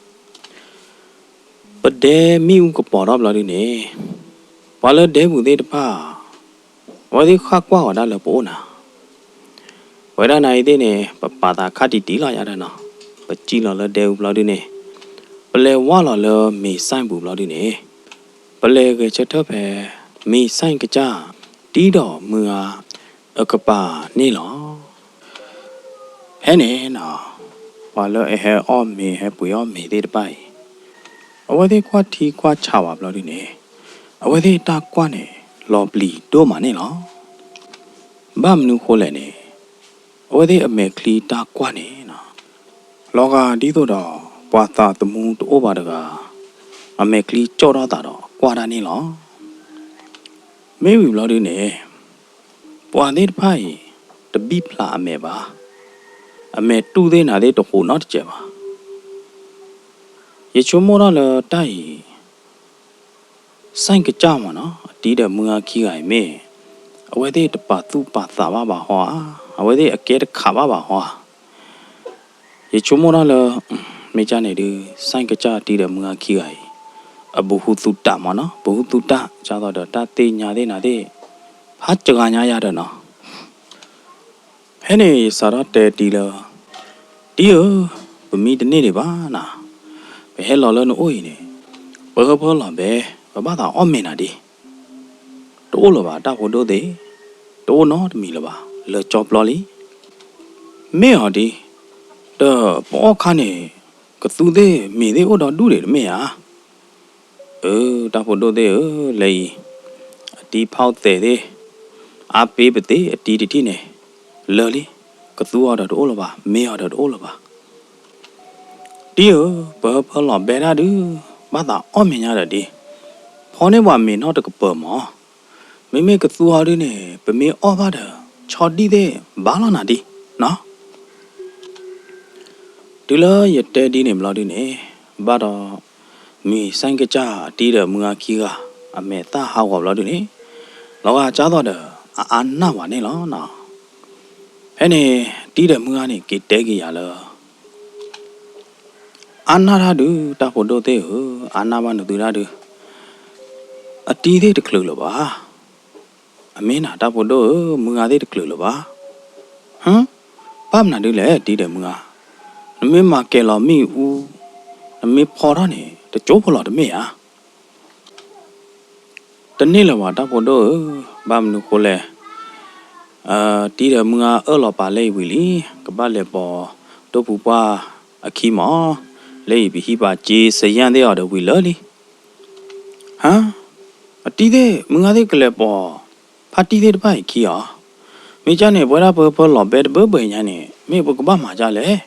ပဒဲမ့ၣ်အူကပီၤထီၣ်ဘျီဒုန့ၣ် ပှၤလၢဒဲပူၤသ့ၣ်တဖၣ် အဝဲသ့ၣ်ဃၣ်ကွၢ်ဝဲဒၣ်လၢပအိၣ်နၤ, ပဝဲဒၣ်နၤအံၤသ့ၣ်န့ၣ် ပပာ်သးခါတံၢ်တံၢ်လီၤယၤဒီးနီၤ. ပစံၣ်လီၤလၢဒဲပူၤဘျီဒုန့ၣ် ပလဲၤဝၢ်လီၤလၢမ့ၤစဲၣ်ပူၤဘျီဒုန့ၣ် ပလဲၤဂဲၤဆၢထၢၣ်ဖဲ မ့ၤစဲၣ်ကစၢ် တံၤဒီးမုၢ်ဂၤအကပၤန့ၣ်လီၤ. ဖဲန့ၣ်နီၤ ပှၤလၢအဟဲအီၣ်မ့ၤဟဲပှ့ၤအီၣ်မ့ၤသ့ၣ်တဖၣ်အံၤ အဝဲသ့ၣ်ကွၢ်ထံကွၢ်ဆးဝဲဘျီဒုန့ၣ် အဝဲသ့ၣ်တၢ်ကွၢ်န့ၣ် လီၤပျံၤဒိၣ်မးန့ၣ်လီၤ. ဘၣ်မနုၤဃိလဲၣ်န့ၣ် အဝဲသ့ၣ်အမဲာ်ချံတၢ်ကွၢ်န့ၣ်နီၤ လီၤဂာ်ဒ်သိးဒီး ပှၤသးသမူတအိၣ်ဘၣ်တဂၤ အမဲာ်ချံကၠီၣ်ထီၣ်သးဒီးကွၢ်တၢ်န့ၣ်လီၤ. မ့ၢ်ဝံၤဘျီဒုန့ၣ် ပှၤသ့ၣ်တဖၣ်အံၤ တဘံၣ်ဖျးအမဲာ်ဘၣ်, အမဲာ်တူၢ်သ့ၣ်နၤသ့ၣ်တဟူးနီတစဲးဘၣ်. ယဆိကမိၣ်ထီၣ်လၢတၢ်အံၤ စဲၣ်ကစၢ်မ့ၢ်နီၤ အတံၤဒီးမုၢ်ဂၤခံဂၤအံၤမ့ၢ် အဝဲသ့ၣ်တပာ်သူၣ်ပာ်သးဘၣ်ဘၣ်ဟီဧါ, အဝဲသ့ၣ်အကဲတခးဘၣ်ဘၣ်ဟီဧါ. ယဆိကမိၣ်ထီၣ်လၢ မ့ၢ်ကၢ်န့ၣ်ဒုး စဲၣ်ကစၢ်တံၤဒီးမုၢ်ဂၤခံဂၤအံၤ အဘူးဟူးသူၣ်တၢ်မ့ၢ်နီၤ, ဘူးဟူးသူၣ်တၢ် ကၢ်သိးဒီးတၢ်သ့ၣ်ညါသ့ၣ်နၤသ့ၣ် ဖးစှၤညါယၤဒီးနီၤ. ဖဲန့ၣ်ယစးထီၣ်တဲတံၤလၢ တံၤဧၢ, ပမံတန့ၢ်ဒံးဘၣ်နၤ, ပဟဲလီၤလၢနအိၣ်အံၤန့ၣ် ပဟၢဖၢလီၤဘဲ ပဘၣ်သးအီၣ်မ့ၤနၤဒံး, တအိၣ်လၢၤဘၣ်တၢ်ဖိဒိၣ်သ့ၣ်, တအိၣ်နီတမံၤလၢၤဘၣ် လၢကၠီပျီလံ. မ့ၢ်အီၤဒ်, ဒီးပအီၣ်ခါန့ၣ် ကသူသ့ၣ်မ့ၤသ့ၣ်အိၣ်ဒီဒူၣ်ဒံးတမ့ၢ်ဧါ. အၢ တၢ်ဖိဒိၣ်သ့ၣ်ဧၢ, လၢအံၤ အတံၤဖီၣ်သဲးသ့ၣ် အါပ့ပသ့ၣ်အတံၤတထံၣ်န့ၣ် လၢာ်လံ, ကသူအီၤဒီးတအိၣ်လၢၤဘၣ်, မ့ၢ်အီၤဒီးတအိၣ်လၢၤဘၣ်. တံၤဧၢ, ပဟၢဖၢလီၤဘဲတၢ်ဒုး ဘၣ်သးအီၣ်မ့ၤညါဒီးဒံး, ဖီန့ၢ်ပှၤမ့ၤနီၣ်တကပၤမး, မ့မ့ၢ်ကသူအီၤဒုးန့ၣ် ပမ့ၢ်အီၣ်ဘၣ်ဒီး ဆီဒံၣ်သ့ၣ်ဘၣ်လီၤနၤဒံးနီၤ. တုၤလၢယတဲဒ်န့ၣ်ဘျီဒုးန့ၣ် ဘၣ်ဒီး မ့ၤစဲၣ်ကစၢ်အတံၤဒီးမုၢ်ဂၤခံဂၤ အမဲာ်သၣ်ဟးဂီၤဘျီဒုးန့ၣ် လီၤဂာ်ကၢ်သိးဒီး အအါနၢ်ဝဲန့ၣ်လီၤနီၤ. ဖဲန့ၣ် တံၤဒီးမုၢ်ဂၤန့ၣ် က့ၤတဲက့ၤယၤလၢ အါနၢ်တၢ်ဒုး တၢ်ဖိဒိၣ်သ့ၣ်ဧၢ, အါနၢ်ဘၣ်နသုတၢ်ဒုး အတံၤသ့ၣ်တချုးလၢၤဘၣ်. အမ့ၢ်နၤတၢ်ဖိဒိၣ်ဧၢ, မုၢ်ဂၤသ့ၣ်တချုးလၢၤဘၣ်. ဟၢ, ဘၣ်မနုၤဒ်လဲၣ် တံၤဒီးမုၢ်ဂၤ, နမ့ၢ်မၤကဲၤလီၤမ့ၣ်အူ, နမ့ၢ်ဖီထီၣ်န့ၣ် တကၠိဖိလီၤတမ့ၢ်ဧါ. တန့ၢ်လၢၤဘၣ်တၢ်ဖိဒိၣ်ဧၢ, ဘၣ်မနုၤဃိလဲၣ်, တံၤဒီးမုၢ်ဂၤအၢၣ်လီၤပာ်လၢအံၤဝံၤလံ, ကဘၣ်လဲၤပိာ်ဒိၣ်ပူၤပှၢ်အခံမး, လၢအံၤပဟံးပာ်စ့စယၣ်သ့ၣ်အီၤဒီးဝံၤလၢာ်လံ. ဟါ, အတံၤသ့ၣ် မုၢ်ဂၤသ့ၣ်ကလဲၤပိာ် ဖါတံၢ်သ့ၣ်တဖၣ်အံၤခံအီၤ, မ့ၢ်ကၢ်န့ၣ် ပဝဲဒၣ်ပဟၢဖၢလီၤဘဲတဘၢဘၢညါန့ၣ် မ့ၢ်ပကဘၣ်မၤဒ်လဲၣ်.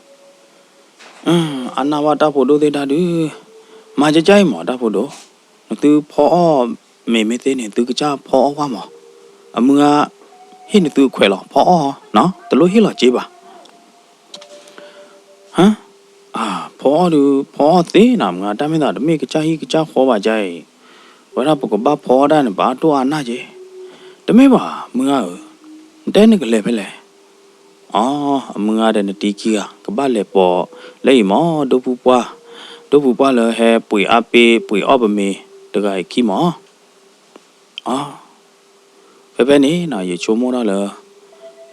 အါနၢ်ဘၣ်တၢ်ဖိဒိၣ်သ့ၣ်တၢ်ဒုး, မၤကၢ်ကၢ်အံၤမးတၢ်ဖိဒိၣ်, နသုဖီအီၣ်မ့ၤမ့ၢ်သ့န့ၣ် သုကစၢ်ဖီအီၣ်ကွၢ်မး, အမုၢ်ဂၤ ဟ့ၣ်နသုခွဲးလီၤ ဖီအီၣ်နီၤ, တလိၣ်ဟ့ၣ်လီၤစ့ဘၣ်. ဟါ, ဖီအီၣ်ဒုး ဖီအီၣ်သ့နီၤ မုၢ်ဂၤ, တၢ်မ့ၢ်သးတမ့ၢ်ကစၢ်ဟံၣ်ကစၢ်ဃီဘၣ်ကၢ်အံၤ, ဝဲဒၣ်ပကဘၣ်ဖီအီၣ်တၢ်န့ၣ် ပအါတိၢ်အါနၢ်က့, တမ့ၢ်ဘၣ် မုၢ်ဂၤဧၢ, နတဲနကလဲၤဖဲလဲၣ်. အီ, အမုၢ်ဂၤဒီးနတံၤခံဂၤ ကဘၣ်လဲၤပိာ်လၢအံၤမး ဒိၣ်ပူၤပှၢ်, ဒိၣ်ပူၤပှၢ်လၢဟဲပှ့ၤအါပ့ၤပှ့ၤအီၣ်ပမ့ၤတဂၤအံၤခံမး. အီ, ဖဲဖဲန့ၣ်နီၤ ယဆိကမိၣ်ထီၣ်လၢ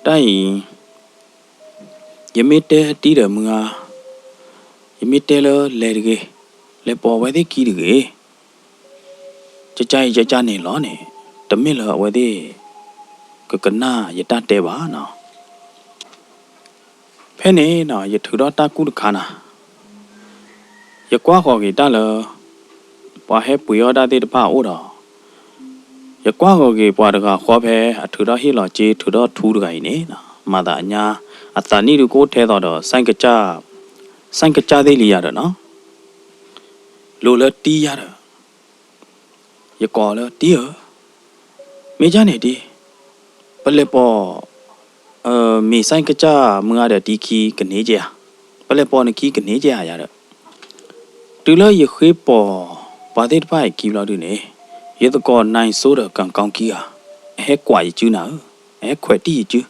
တၢ်အံၤ ယမ့ၢ်တဲတံၤဒီးမုၢ်ဂၤ, ယမ့ၢ်တဲလၢလဲၤတဂ့ၤ, လဲၤပိာ်ဝဲသ့ၣ်ခံတဂ့ၤ, ကကၢ်အံၤကကၢ်န့ၣ်လီၤန့ၣ် တမ့ၢ်လၢအဝဲသ့ၣ် ကကနၣ်ယတၢ်တဲဘၣ်နီၤ. ဖဲန့ၣ်နီၤ ယထုးထီၣ်တၢ်ကူၣ်တခါနၤ, ယကွၢ်ဃီၤက့ၤတၢ်လၢ ပှၤဟဲပှ့ၤအီၣ်တၢ်သ့ၣ်တဖၣ်အအိၣ်ဒီး ယကွၢ်ဃီၤက့ၤပှၤတဂၤဃီဖဲ အထုးထီၣ်ဟ့ၣ်လီၤစ့ ထုးထီၣ်ထူတဂၤအံၤန့ၣ် မၤသးအညါ အသးနံၣ်ဒုးကအိၣ်ထဲသိးဒီး စဲကစၢ်သ့ၣ်လံယၤဒီးနီၤ, လိၤလၢတံၤယၤဒီး ယကိးလၢတံၤဧၢ, မ့ၢ်ကၢ်န့ၣ်တံၤ, ပလဲၤပိာ် မ့ၢ်စဲကစၢ်မုၢ်ဂၤဒီးတံၤခံကန့ၢ်ကဲဧါ, ပလဲၤပိာ်နခံကန့ၢ်ကဲဧါယၤဒီး, တုၤလၢယဃ့ပိာ်ပှၤသ့ၣ်တဖၣ်အခံဘျီဒုန့ၣ်, ယသကိးနၢ်စိဒီးကၣ်ကီကံဂၤ, အဟဲကွၢ်ယစုနၤဧၢ, အဟဲခွဲးတံၢ်ယစု,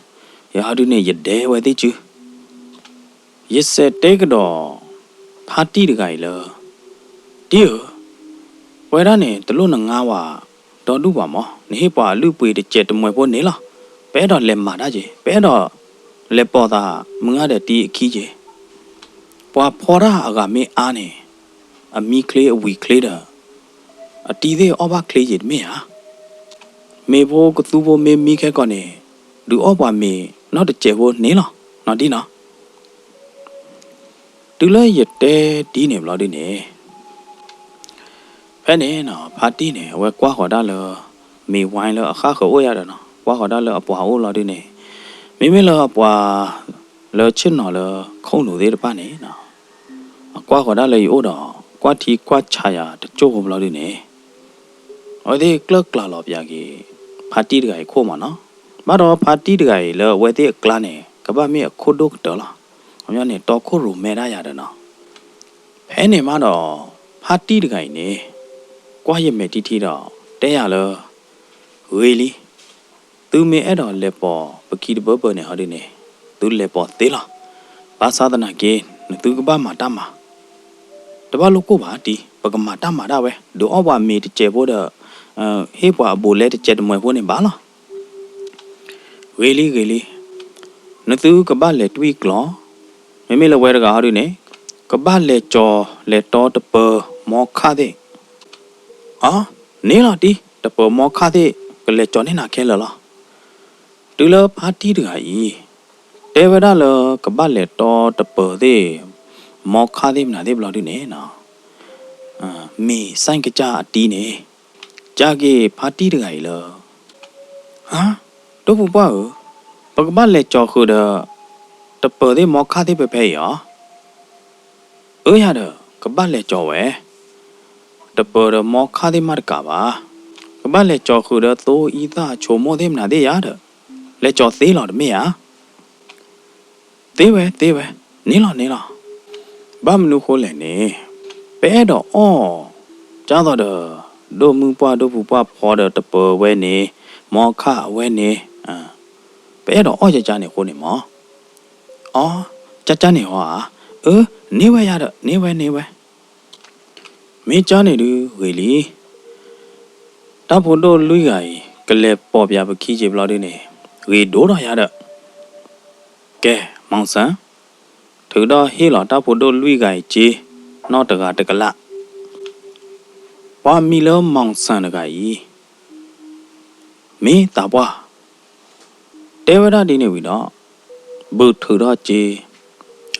ယဟီဒုန့ၣ် ယဒဲဝဲသ့ၣ်စု ယစဲးတဲကဒီး ဖါတံၢ်တဂၤအံၤလၢ တံၤဧၢ, ပဝဲဒၣ်န့ၣ် တလိၣ်နငါဝဲဒီဒူၣ်ဘၣ်မး, နဟ့ၣ်ပှၤအလုၢ်အပှ့ၤတစဲးတမှဲၤဖိန့ၣ်လီၤ. ပအဲၣ်ဒိးလဲၤမၤတၢ်က့ၤ, ပအဲၣ်ဒိးလဲၤပိာ်သးမုၢ်ဂၤဒီးတံၤအခံက့ၤ. ပှၤဖီတၢ်အဂၤမ့ၢ်အါန့ၣ် အမံချ့အဝံၤချ့ဒီး အတံၤသ့ၣ်အီၣ်ဘၣ်ချ့က့ၤတမ့ၢ်ဧါ. မ့ၤဖိကသူဖိမ့ၢ်မံခဲကီးန့ၣ် ဒုးအီၣ်ပှၤမ့ၤနီတစဲးဖိန့ၣ်လီၤ. နီၢ်ဒံနီၤ, တုၤလၢယတဲဒ်န့ၣ်ဘျီဒုန့ၣ် ဖဲန့ၣ်နီၤ ဖါတံၢ်န့ၣ် အဝဲကွၢ်ဃီၤဒၣ်လၢ မ့ၤဝါလၢအဃၣ်ဃၢၤအိၣ်ယၤဒီးနီၤ, ကွၢ်ဃီၤဒၣ်လၢအပှၤအိၣ်လီၤဒုန့ၣ်, မ့မ့ၢ်လၢအပှၤ လၢဆ့ၣ်နီၤလၢခိၣ်နူာ်သ့ၣ်တဖၣ်န့ၣ်နီၤ, အကွၢ်ဃီၤဒၣ်လၢယအိၣ်ဒီး ကွၢ်ထံကွၢ်ဆးယၤတကၠိၢ်ဖိဘျီဒုန့ၣ် အဝဲသ့ၣ်ကျၢၢ်ကျါလီၤပၠးက့ၤ ဖါတံၢ်တဂၤအံၤခိၣ်မးနီၤ. ဘၣ်ဒီးဖါတံၢ်တဂၤအံၤလၢအဝဲသ့ၣ်အကျါန့ၣ် ကဘၣ်မ့ၢ်အခိၣ်ဒိၣ်ကတၢၢ်လီၤ. အမ့ၢ်န့ၣ် တီခိၣ်ရိၣ်မဲဒၣ်ယၤဒီးနီၤ. ဖဲန့ၣ်မးဒီး ဖါတံၢ်တဂၤအံၤန့ၣ် ကွၢ်ယမဲာ်ထံထံဒီး တဲယၤလၢ ဂ့ၤလံ, သုမ့ၢ်အဲၣ်ဒိးလဲၤပိာ်ပခံတဘၢဘၢန့ၣ်ဟီဒုန့ၣ် သုလဲၤပိာ်သ့လီၤ. ဘၣ်ဆၣ်သနာ်က့ နသုကဘၣ်မၤတၢ်မၤ တဘၣ်လိၣ်ကိၢ်ဘၣ်တံၤ, ပကမၤတၢ်မၤဒၣ်ဝဲ, ဒုးအီၣ်ပှၤမ့ၤတစဲးဖိဒီး ဟ့ၣ်ပှၤအဘူးလဲတစဲးတမှဲၤဖိန့ၣ်ဘၣ်လီၤ. ဂ့ၤလံဂ့ၤလံ, နသုကဘၣ်လဲၤတွံၢ်ကျီၢ်, မ့မ့ၢ်လၢဝဲတဂၤဟီဒုန့ၣ် ကဘၣ်လဲၤကၠီၤလဲၤတီတပၢၤမီခၣ်သ့ၣ်. အ န့ၣ်လီၤတံၤ, တပၢၤမီခၣ်သ့ၣ် ကလဲၤကၠီၤန့ၢ်နၤခဲလၢာ်လီၤ. တုၤလၢဖါတံၢ်တဂၤအံၤ တဲဝဲဒၣ်လၢကဘၣ်လဲၤတီတပၢၤသ့ၣ် မီခၣ်သ့ၣ်မနုၤသ့ၣ်ဘျီဒုန့ၣ် မ့ၢ်စဲကစၢ်အတံၤန့ၣ် ကၠီက့ၤဖါတံၢ်တဂၤအံၤလၢ ဟါ, ဒိၣ်ပူၤပှၢ်ဧၢ, ပကဘၣ်လဲၤကၠီၤဃုာ်ဒီး တပၢၤသ့ၣ်မီခၣ်သ့ၣ်ဖဲဖဲအံၤဧါ. အၢယၤဒီး ကဘၣ်လဲၤကၠီၤဝဲ, တပၢၤဒီးမီခၣ်သ့ၣ်မးတကးဘၣ်, ကဘၣ်လဲၤကၠီၤဃုာ်ဒီးသိအံသၣ်ဆိမိၣ်သ့ၣ်မနုၤသ့ၣ်ယၤဒီး လဲၤကၠီၤသ့လီၤတမ့ၢ်ဧါ. သ့ဝဲသ့ဝဲ, န့ၣ်လီၤန့ၣ်လီၤ. ဘၣ်မနုၤဃိလဲၣ်န့ၣ် ပအဲၣ်ဒိးအီၣ် ကၢ်သိးဒီး ဒိၣ်မုၢ်ပှၢ်ဒိၣ်ပူၤပှၢ်ဖီဒီးတပၢၤဝဲန့ၣ် မီခၣ်အဝဲန့ၣ် ပအဲၣ်ဒိးအီၣ်ကကန့ၣ်အဃိန့ၣ်မး. အီ ကကန့ၣ်ဟီဧါ. အၢ န့ၢ်ဝဲယၤဒီး န့ၢ်ဝဲန့ၢ်ဝဲ. မ့ၢ်ကၢ်န့ၣ်ဒုးဂ့ၤလံ. တၢ်ဖိဒိၣ်လွံၢ်ဂၤအံၤ ကလဲၤပိာ်ပၠးပခံက့ၤဘျီဒုန့ၣ် ဂ့ၤဒိၣ်ဒီးယၤဒီး ကဲ မီၣ်စၣ် ထုးဒီးဟ့ၣ်လီၤတၢ်ဖိဒိၣ်လွံၢ်ဂၤအံၤက့ၤ နီၢ်တဂၤတကလး. ပှၤမံၤလၢမီၣ်စၣ်တဂၤအံၤ မ့ၢ်သးပှၢ် တဲဝဲဒၣ်ဒ်န့ၣ်ဝံၤဒီး ဘုးထုးထီၣ်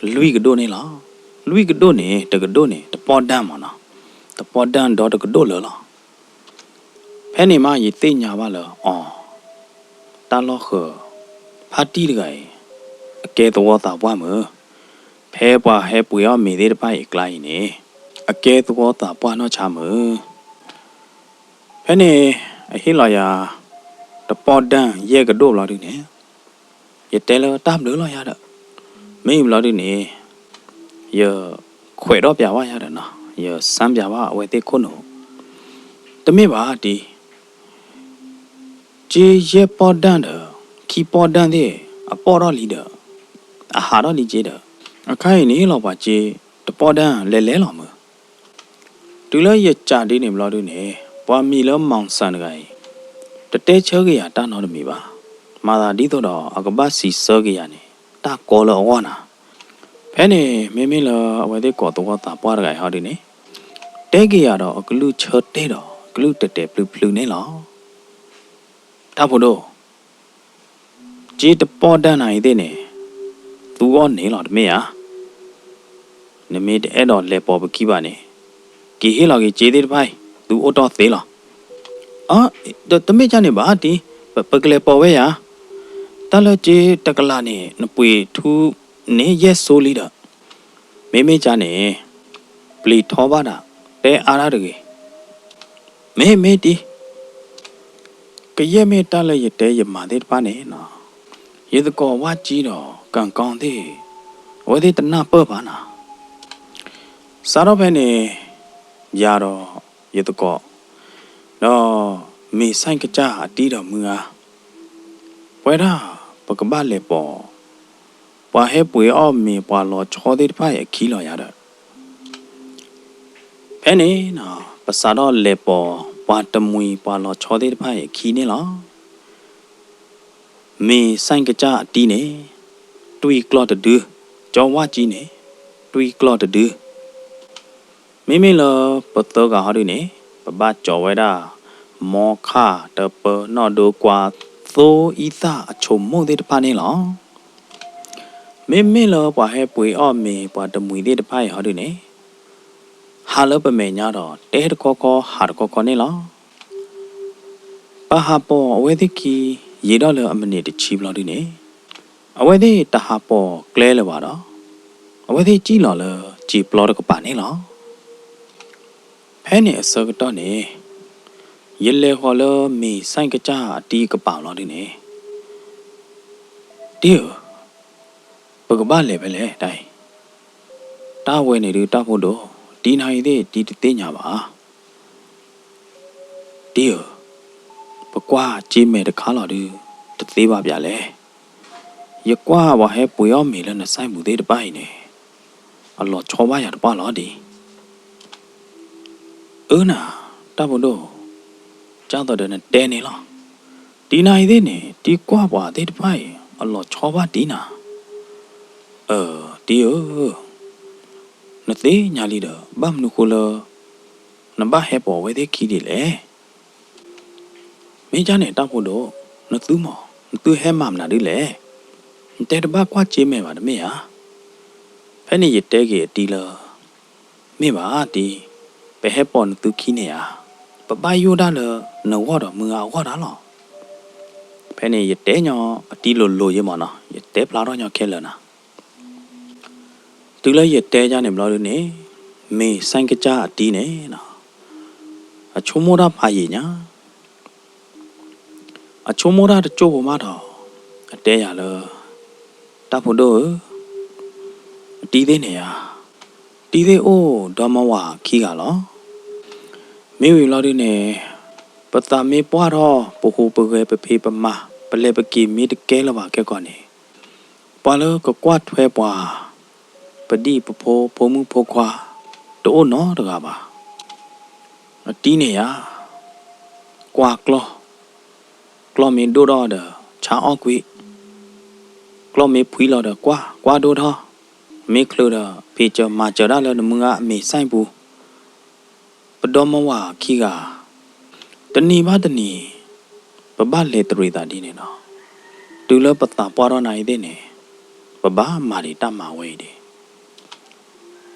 က့ၤ လွံၢ်ကဒိၣ်န့ၣ်လီၤ. လွံၢ်ကဒိၣ်န့ၣ် တကဒိၣ်န့ၣ် တပီၢ်ဒၢၣ်မးနီၤ, တပီၢ်ဒၢၣ်ဒီတကဒိၣ်လၢာ်လီၤ. ဖဲန့ၣ်မးယသ့ၣ်ညါဘၣ်လၢ အီၤ တၢ်လီၢ်ဃၢၤ ဖါတံၢ်တဂၤအံၤ အကဲသဝီသးပှၢ်မုၢ်, ဖဲပှၤဟဲပှ့ၤအီၣ်မ့ၤသ့ၣ်တဖၣ်အံၤအကျါအံၤန့ၣ် အကဲသဝီသးပှၢ်နီၢ်ဆါမုၢ်. ဖဲန့ၣ် အဟ့ၣ်လီၤယၤ တပီၢ်ဒၢၣ်ယဲၢ်ကဒိၣ်ဘျီဒုန့ၣ် ယတဲလၢတၢ်ဘျုးလီၤယၤဒီး မ့ၢ်အံၤဘျီဒုန့ၣ် ယခွဲးထီၣ်ပၠးဘၣ်ယၤဒီးနီၤ, ယစၢ်ပၠးဘၣ်အဝဲသ့ၣ်ခိၣ်နူာ်, တမ့ၢ်ဘၣ်တံၤ က့ယဲၢ်ပီၢ်ဒၢၣ်ဒီး ခံပီၢ်ဒၢၣ်သ့ၣ် အပီၢ်ထီၣ်လံဒီး အဟးထီၣ်လံက့ဒီး အခါအံၤန့ၣ်လီၤပှၤက့ တပီၢ်ဒၢၣ်လဲၤလဲၤလီၤမုၢ်. တုၤလၢယကးဒ်န့ၣ်ဘျီဒုန့ၣ် ပှၤမံၤလၢမီၣ်စၣ်တဂၤအံၤ တတဲဆၢက့ၤယၤတၢ်နီတမံၤဘၣ်. မၤသးဒ်သိးဒီးအကဘၣ်စံးဆၢက့ၤယၤန့ၣ် တၢ်ကီလၢအဂီၢ်နၤ. ဖဲန့ၣ် မ့မ့ၢ်လၢအဝဲသ့ၣ်ကိးသဝီသးပှၢ်တဂၤအံၤဟီဒုန့ၣ် တဲက့ၤယၤဒီးအကလုၢ်ဆၢတဲာ်ဒီး ကလုၢ်တဲာ်တဲာ်ဖျုးဖျုးန့ၣ်လီၤ. တၢ်ဖိဒိၣ် က့တပီၢ်ဒၢၣ်နၤအံၤသ့ၣ်န့ၣ် သူအီၣ်န့ၣ်လီၤတမ့ၢ်ဧါ. နမ့ၢ်တအဲၣ်ဒိးလဲၤပိာ်ပခံဘၣ်န့ၣ် က့ၤဟ့ၣ်လီၤက့ၤက့သ့ၣ်တဖၣ်အံၤ သူအိၣ်တီၢ်သ့လီၤ. အ တမ့ၢ်ကၢ်န့ၣ်ဘၣ်တံၤ ပကလဲၤပိာ်ဝဲယၤ. တၢ်လၢစ့တကလးန့ၣ် နပှ့ၤထူန့ၢ်ယဲၢ်စိလံဒီး, မ့မ့ၢ်ကါန့ၣ် ပျံၤထီဘၣ်ဒၣ် တဲအါတၢ်တဂ့ၤ. မ့ၢ်မ့ၢ်တံၢ်, ကယဲၢ်မ့ၢ်တၢ်လၢယတဲယမၤသ့ၣ်တဖၣ်န့ၣ်နီၤ, ယသကိးဝၣ်ကၠံဒီးကၣ်ကီသ့ၣ် အဝဲသ့ၣ်တနၢ်ပၢၢ်ဘၣ်နီၤ. စးထီၣ်ဖဲန့ၣ် ယၤဒီးယသကိး ဒီးမ့ၢ်စဲကစၢ်အတံၢ်ဒီးမုၢ်ဂၤ ပဝဲဒၣ်ပကဘၣ်လဲၤပိာ် ပှၤဟဲပှ့ၤအီၣ်မ့ၤပှၤလီၤဆီသ့ၣ်တဖၣ်အံၤအခံလီၤယၤဒီး, ဖဲန့ၣ်နီၤ ပစးထီၣ်လဲၤပိာ်ပှၤတမှံၤပှၤလီၤဆီသ့ၣ်တဖၣ်အံၤအခံန့ၣ်လီၤ. မ့ၢ်စဲကစၢ်အတံၢ်န့ၣ် တွံၢ်ကျီၢ်တဒု, ကၠီဝၣ်ကၠံန့ၣ် တွံၢ်ကျီၢ်တဒု. မ့မ့ၢ်လၢပသၢဂၤဟီဒုန့ၣ် ပဘၣ်ကၠီၤဝဲဒၣ် မီခၣ်တပၢနီၣ်ဒိကွၢ် သိအံသၣ်အဆိကမိၣ်သ့ၣ်တဖၣ်န့ၣ်လီၤ. မ့မ့ၢ်လၢပှၤဟဲပှ့ၤအီၣ်မ့ၤပှၤတမှံၤသ့ၣ်တဖၣ်အံၤဟီဒုန့ၣ် ဟးလၢပမဲာ်ညါဒီး တဲတခီခီဟးတခီခီန့ၣ်လီၤ. ပဟးပိာ်အဝဲသ့ၣ်ခံ ယံာ်ဒီးလၢအမံးနံးတဆံဘျီဒုန့ၣ် အဝဲသ့ၣ်တဟးပိာ်ကျဲလၢၤဘၣ်ဒီး အဝဲသ့ၣ်စံၣ်လီၤလၢစံာ်ပျီတကပၤန့ၣ်လီၤ. ဖဲန့ၣ်အဆၢကတီၢ်န့ၣ် ယလဲၤဃီၤလၢမ့ၢ်စဲကစၢ်အတံၢ်ကပၤလီၤဒုန့ၣ်, တံၢ်ဧၢ, ပကဘၣ်လဲၤဖဲလဲၣ်တၢ်အံၤ, တၢ်ဝဲန့ၣ်ဒုတၢ်ဖိဒိၣ်, တံၢ်နၤအံၤသ့ၣ်တံၢ်တသ့ၣ်ညါဘၣ်. တံၢ်ဧၢ, ပကွၢ်စ့မဲာ်တခါလီၤဒု တသ့ဘၣ်ပၠးလဲၣ်. ယကွၢ်ပှၤဟဲပှ့ၤအီၣ်မ့ၤလၢနစဲပူၤသ့ၣ်တဖၣ်အံၤန့ၣ် အလီၤဆီဘၣ်ယၤတပှၢ်လီၤဒံး. အၢနၤ, တၢ်ဖိဒိၣ်, ကၢ်သိးဒီးနတဲန့ၣ်လီၤ. တံၢ်နၤအံၤသ့ၣ်န့ၣ် တံၢ်ကွၢ်ပှၤသ့ၣ်တဖၣ်အံၤ အလီၤဆီဘၣ်တံၢ်နၤ. အၢ တံၢ်ဧၢ, နသ့ၣ်ညါလံဒီး ဘၣ်မနုၤဃိလၢ နဘၣ်ဟဲပိာ်အဝဲသ့ၣ်ခံဒ်လဲၣ်. မ့ၢ်ကၢ်န့ၣ်တၢ်ဖိဒိၣ်, နသုမီၤ, နသုဟဲမၤမနုၤဒ်လဲၣ်. နတဲတဘၣ်ကွၢ်စ့မဲာ်ဘၣ်တမ့ၢ်ဧါ. ဖဲန့ၣ်ယတဲက့ၤအတံၢ်လၢ မ့ၢ်ဘၣ်တံၢ်, ပဟဲပိာ်နသုခံန့ၣ်ဧါ, ပဘၣ်ယိၣ်ဒၣ်လၢနဂီၢ်ဒီးမုၢ်ဂၤအဂီၢ်ဒၣ်လီၤ. ဖဲန့ၣ်ယတဲညီအတံၢ်လိၤလိၤယ့မးနီၤ, ယတဲဖျါထီၣ်ညီခဲလၢာ်နၤ. တုၤလၢယတဲယါန့ၣ်ဘျီဒုန့ၣ်, မ့ၢ်စဲကစၢ်အတံၢ်န့ၣ်နီၤ, အဆိကမိၣ်တၢ်ဖးယံာ်ညါ အဆိကမိၣ်တၢ်တစိၢ်ဖိမးဒီး အတဲယၤလၢ တၢ်ဖိဒိၣ်ဧၢ, အတံၢ်သ့ၣ်န့ၣ်ဧါ, တံၢ်သ့ၣ်အိၣ်ဒီမါဝၤခံဂၤလီၤ. မ့ၢ်ဝံၤလီၤဒုန့ၣ်, ပသးမ့ၢ်ပှၢ်ထီၣ် ပဟူးပဂဲၤ ပဖံးပမၤ ပလဲၤပက့ၤမ့ၢ်တကဲလၢၤဘၣ်ခဲကီၢ်န့ၣ်, ပှၤလၢကကွၢ်ထွဲပှၤ ပဒံၣ်ပဖိ ဖိမုၣ်ဖိခွါ တအိၣ်နီတဂၤဘၣ်. အတံၢ်န့ၣ်ဧါ, ကွၢ်ကျီၢ်, ကျီၢ်မ့ၢ်ဒိၣ်ထီၣ်ဒီး ဆါအီၣ်ကွံာ်, ကျီၢ်မ့ၢ်ဖှံလီၤဒီးကွၢ်, ကွၢ်ဒိၣ်ထီၣ်, မ့ၢ်ချုးဒီး ဖံးစၢၤမၤစၢၤဒၣ်လၢနမုၢ်ဂၤအမဲာ်ဆဲပူၤ ပဒီမါဝၤခံဂၤ, တနံၤဘၣ်တနံၤ ပဘၣ်လဲၤတရံးသးဒ်န့ၣ်ဒီး, တုၤလၢပသးပှၢ်ထီၣ်နၤအံၤသ့ၣ်န့ၣ်, ပဘၣ်မၤဒံးတၢ်မၤဝဲအံၤဒံး.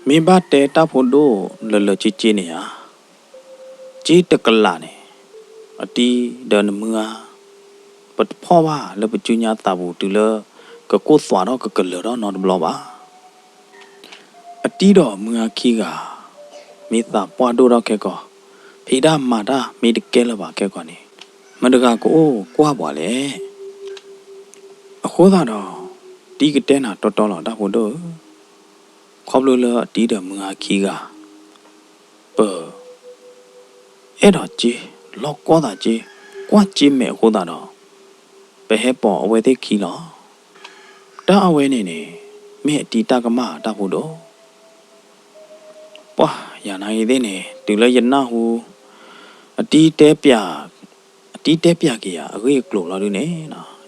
မ့ၢ်ဘၣ်တဲတၢ်ဖိဒိၣ်လၢာ်လၢာ်က့က့န့ၣ်ဧါ, က့တကလးန့ၣ်, အတံၢ်ဒီးနမုၢ်ဂၤ ပတဖီၣ်ဘၣ်လၢပစုညါသးပူၤတုၤလၢ ကကိၢ်သွးထီၣ်ကကလၢၤထီၣ်နီတဘျီဘၣ်. အတံၢ်ဒီးမုၢ်ဂၤခံဂၤ မ့ၢ်သးပှၢ်ဒိၣ်ထီၣ်ခဲကီၢ်, ဖံးတၢ်မၤတၢ်မ့ၢ်တကဲလၢၤဘၣ်ခဲကီၢ်န့ၣ်, မတၤတဂၤကအိၣ်ကွၢ်ပှၤလဲၣ်. အဃိသတးဒီး တံၢ်ကတဲနၤတီတီလီၤတၢ်ဖိဒိၣ်ဧၢ, ခီဖျိလၢအတံၢ်ဒီးမုၢ်ဂၤခံဂၤ ပ အဲၣ်ဒိးစ့, လီၤကီသးစ့, ကွၢ်စ့မဲာ်အဃိသတးဒီး ပဟဲပိာ်အဝဲသ့ၣ်ခံလီၤ. တၢ်အဝဲန့ၣ်န့ၣ် မ့ၢ်အတံၢ်တၢ်ကမၣ်တၢ်ဖိဒိၣ်. ပှၤယၤနၤအံၤသ့ၣ်န့ၣ် တုၤလၢယနၢ်ဟူ အတံၢ်တဲပျး အတံၢ်တဲပျးက့ၤယၤအဂ့ၢ်အကျိၤလီၤဒုန့ၣ်,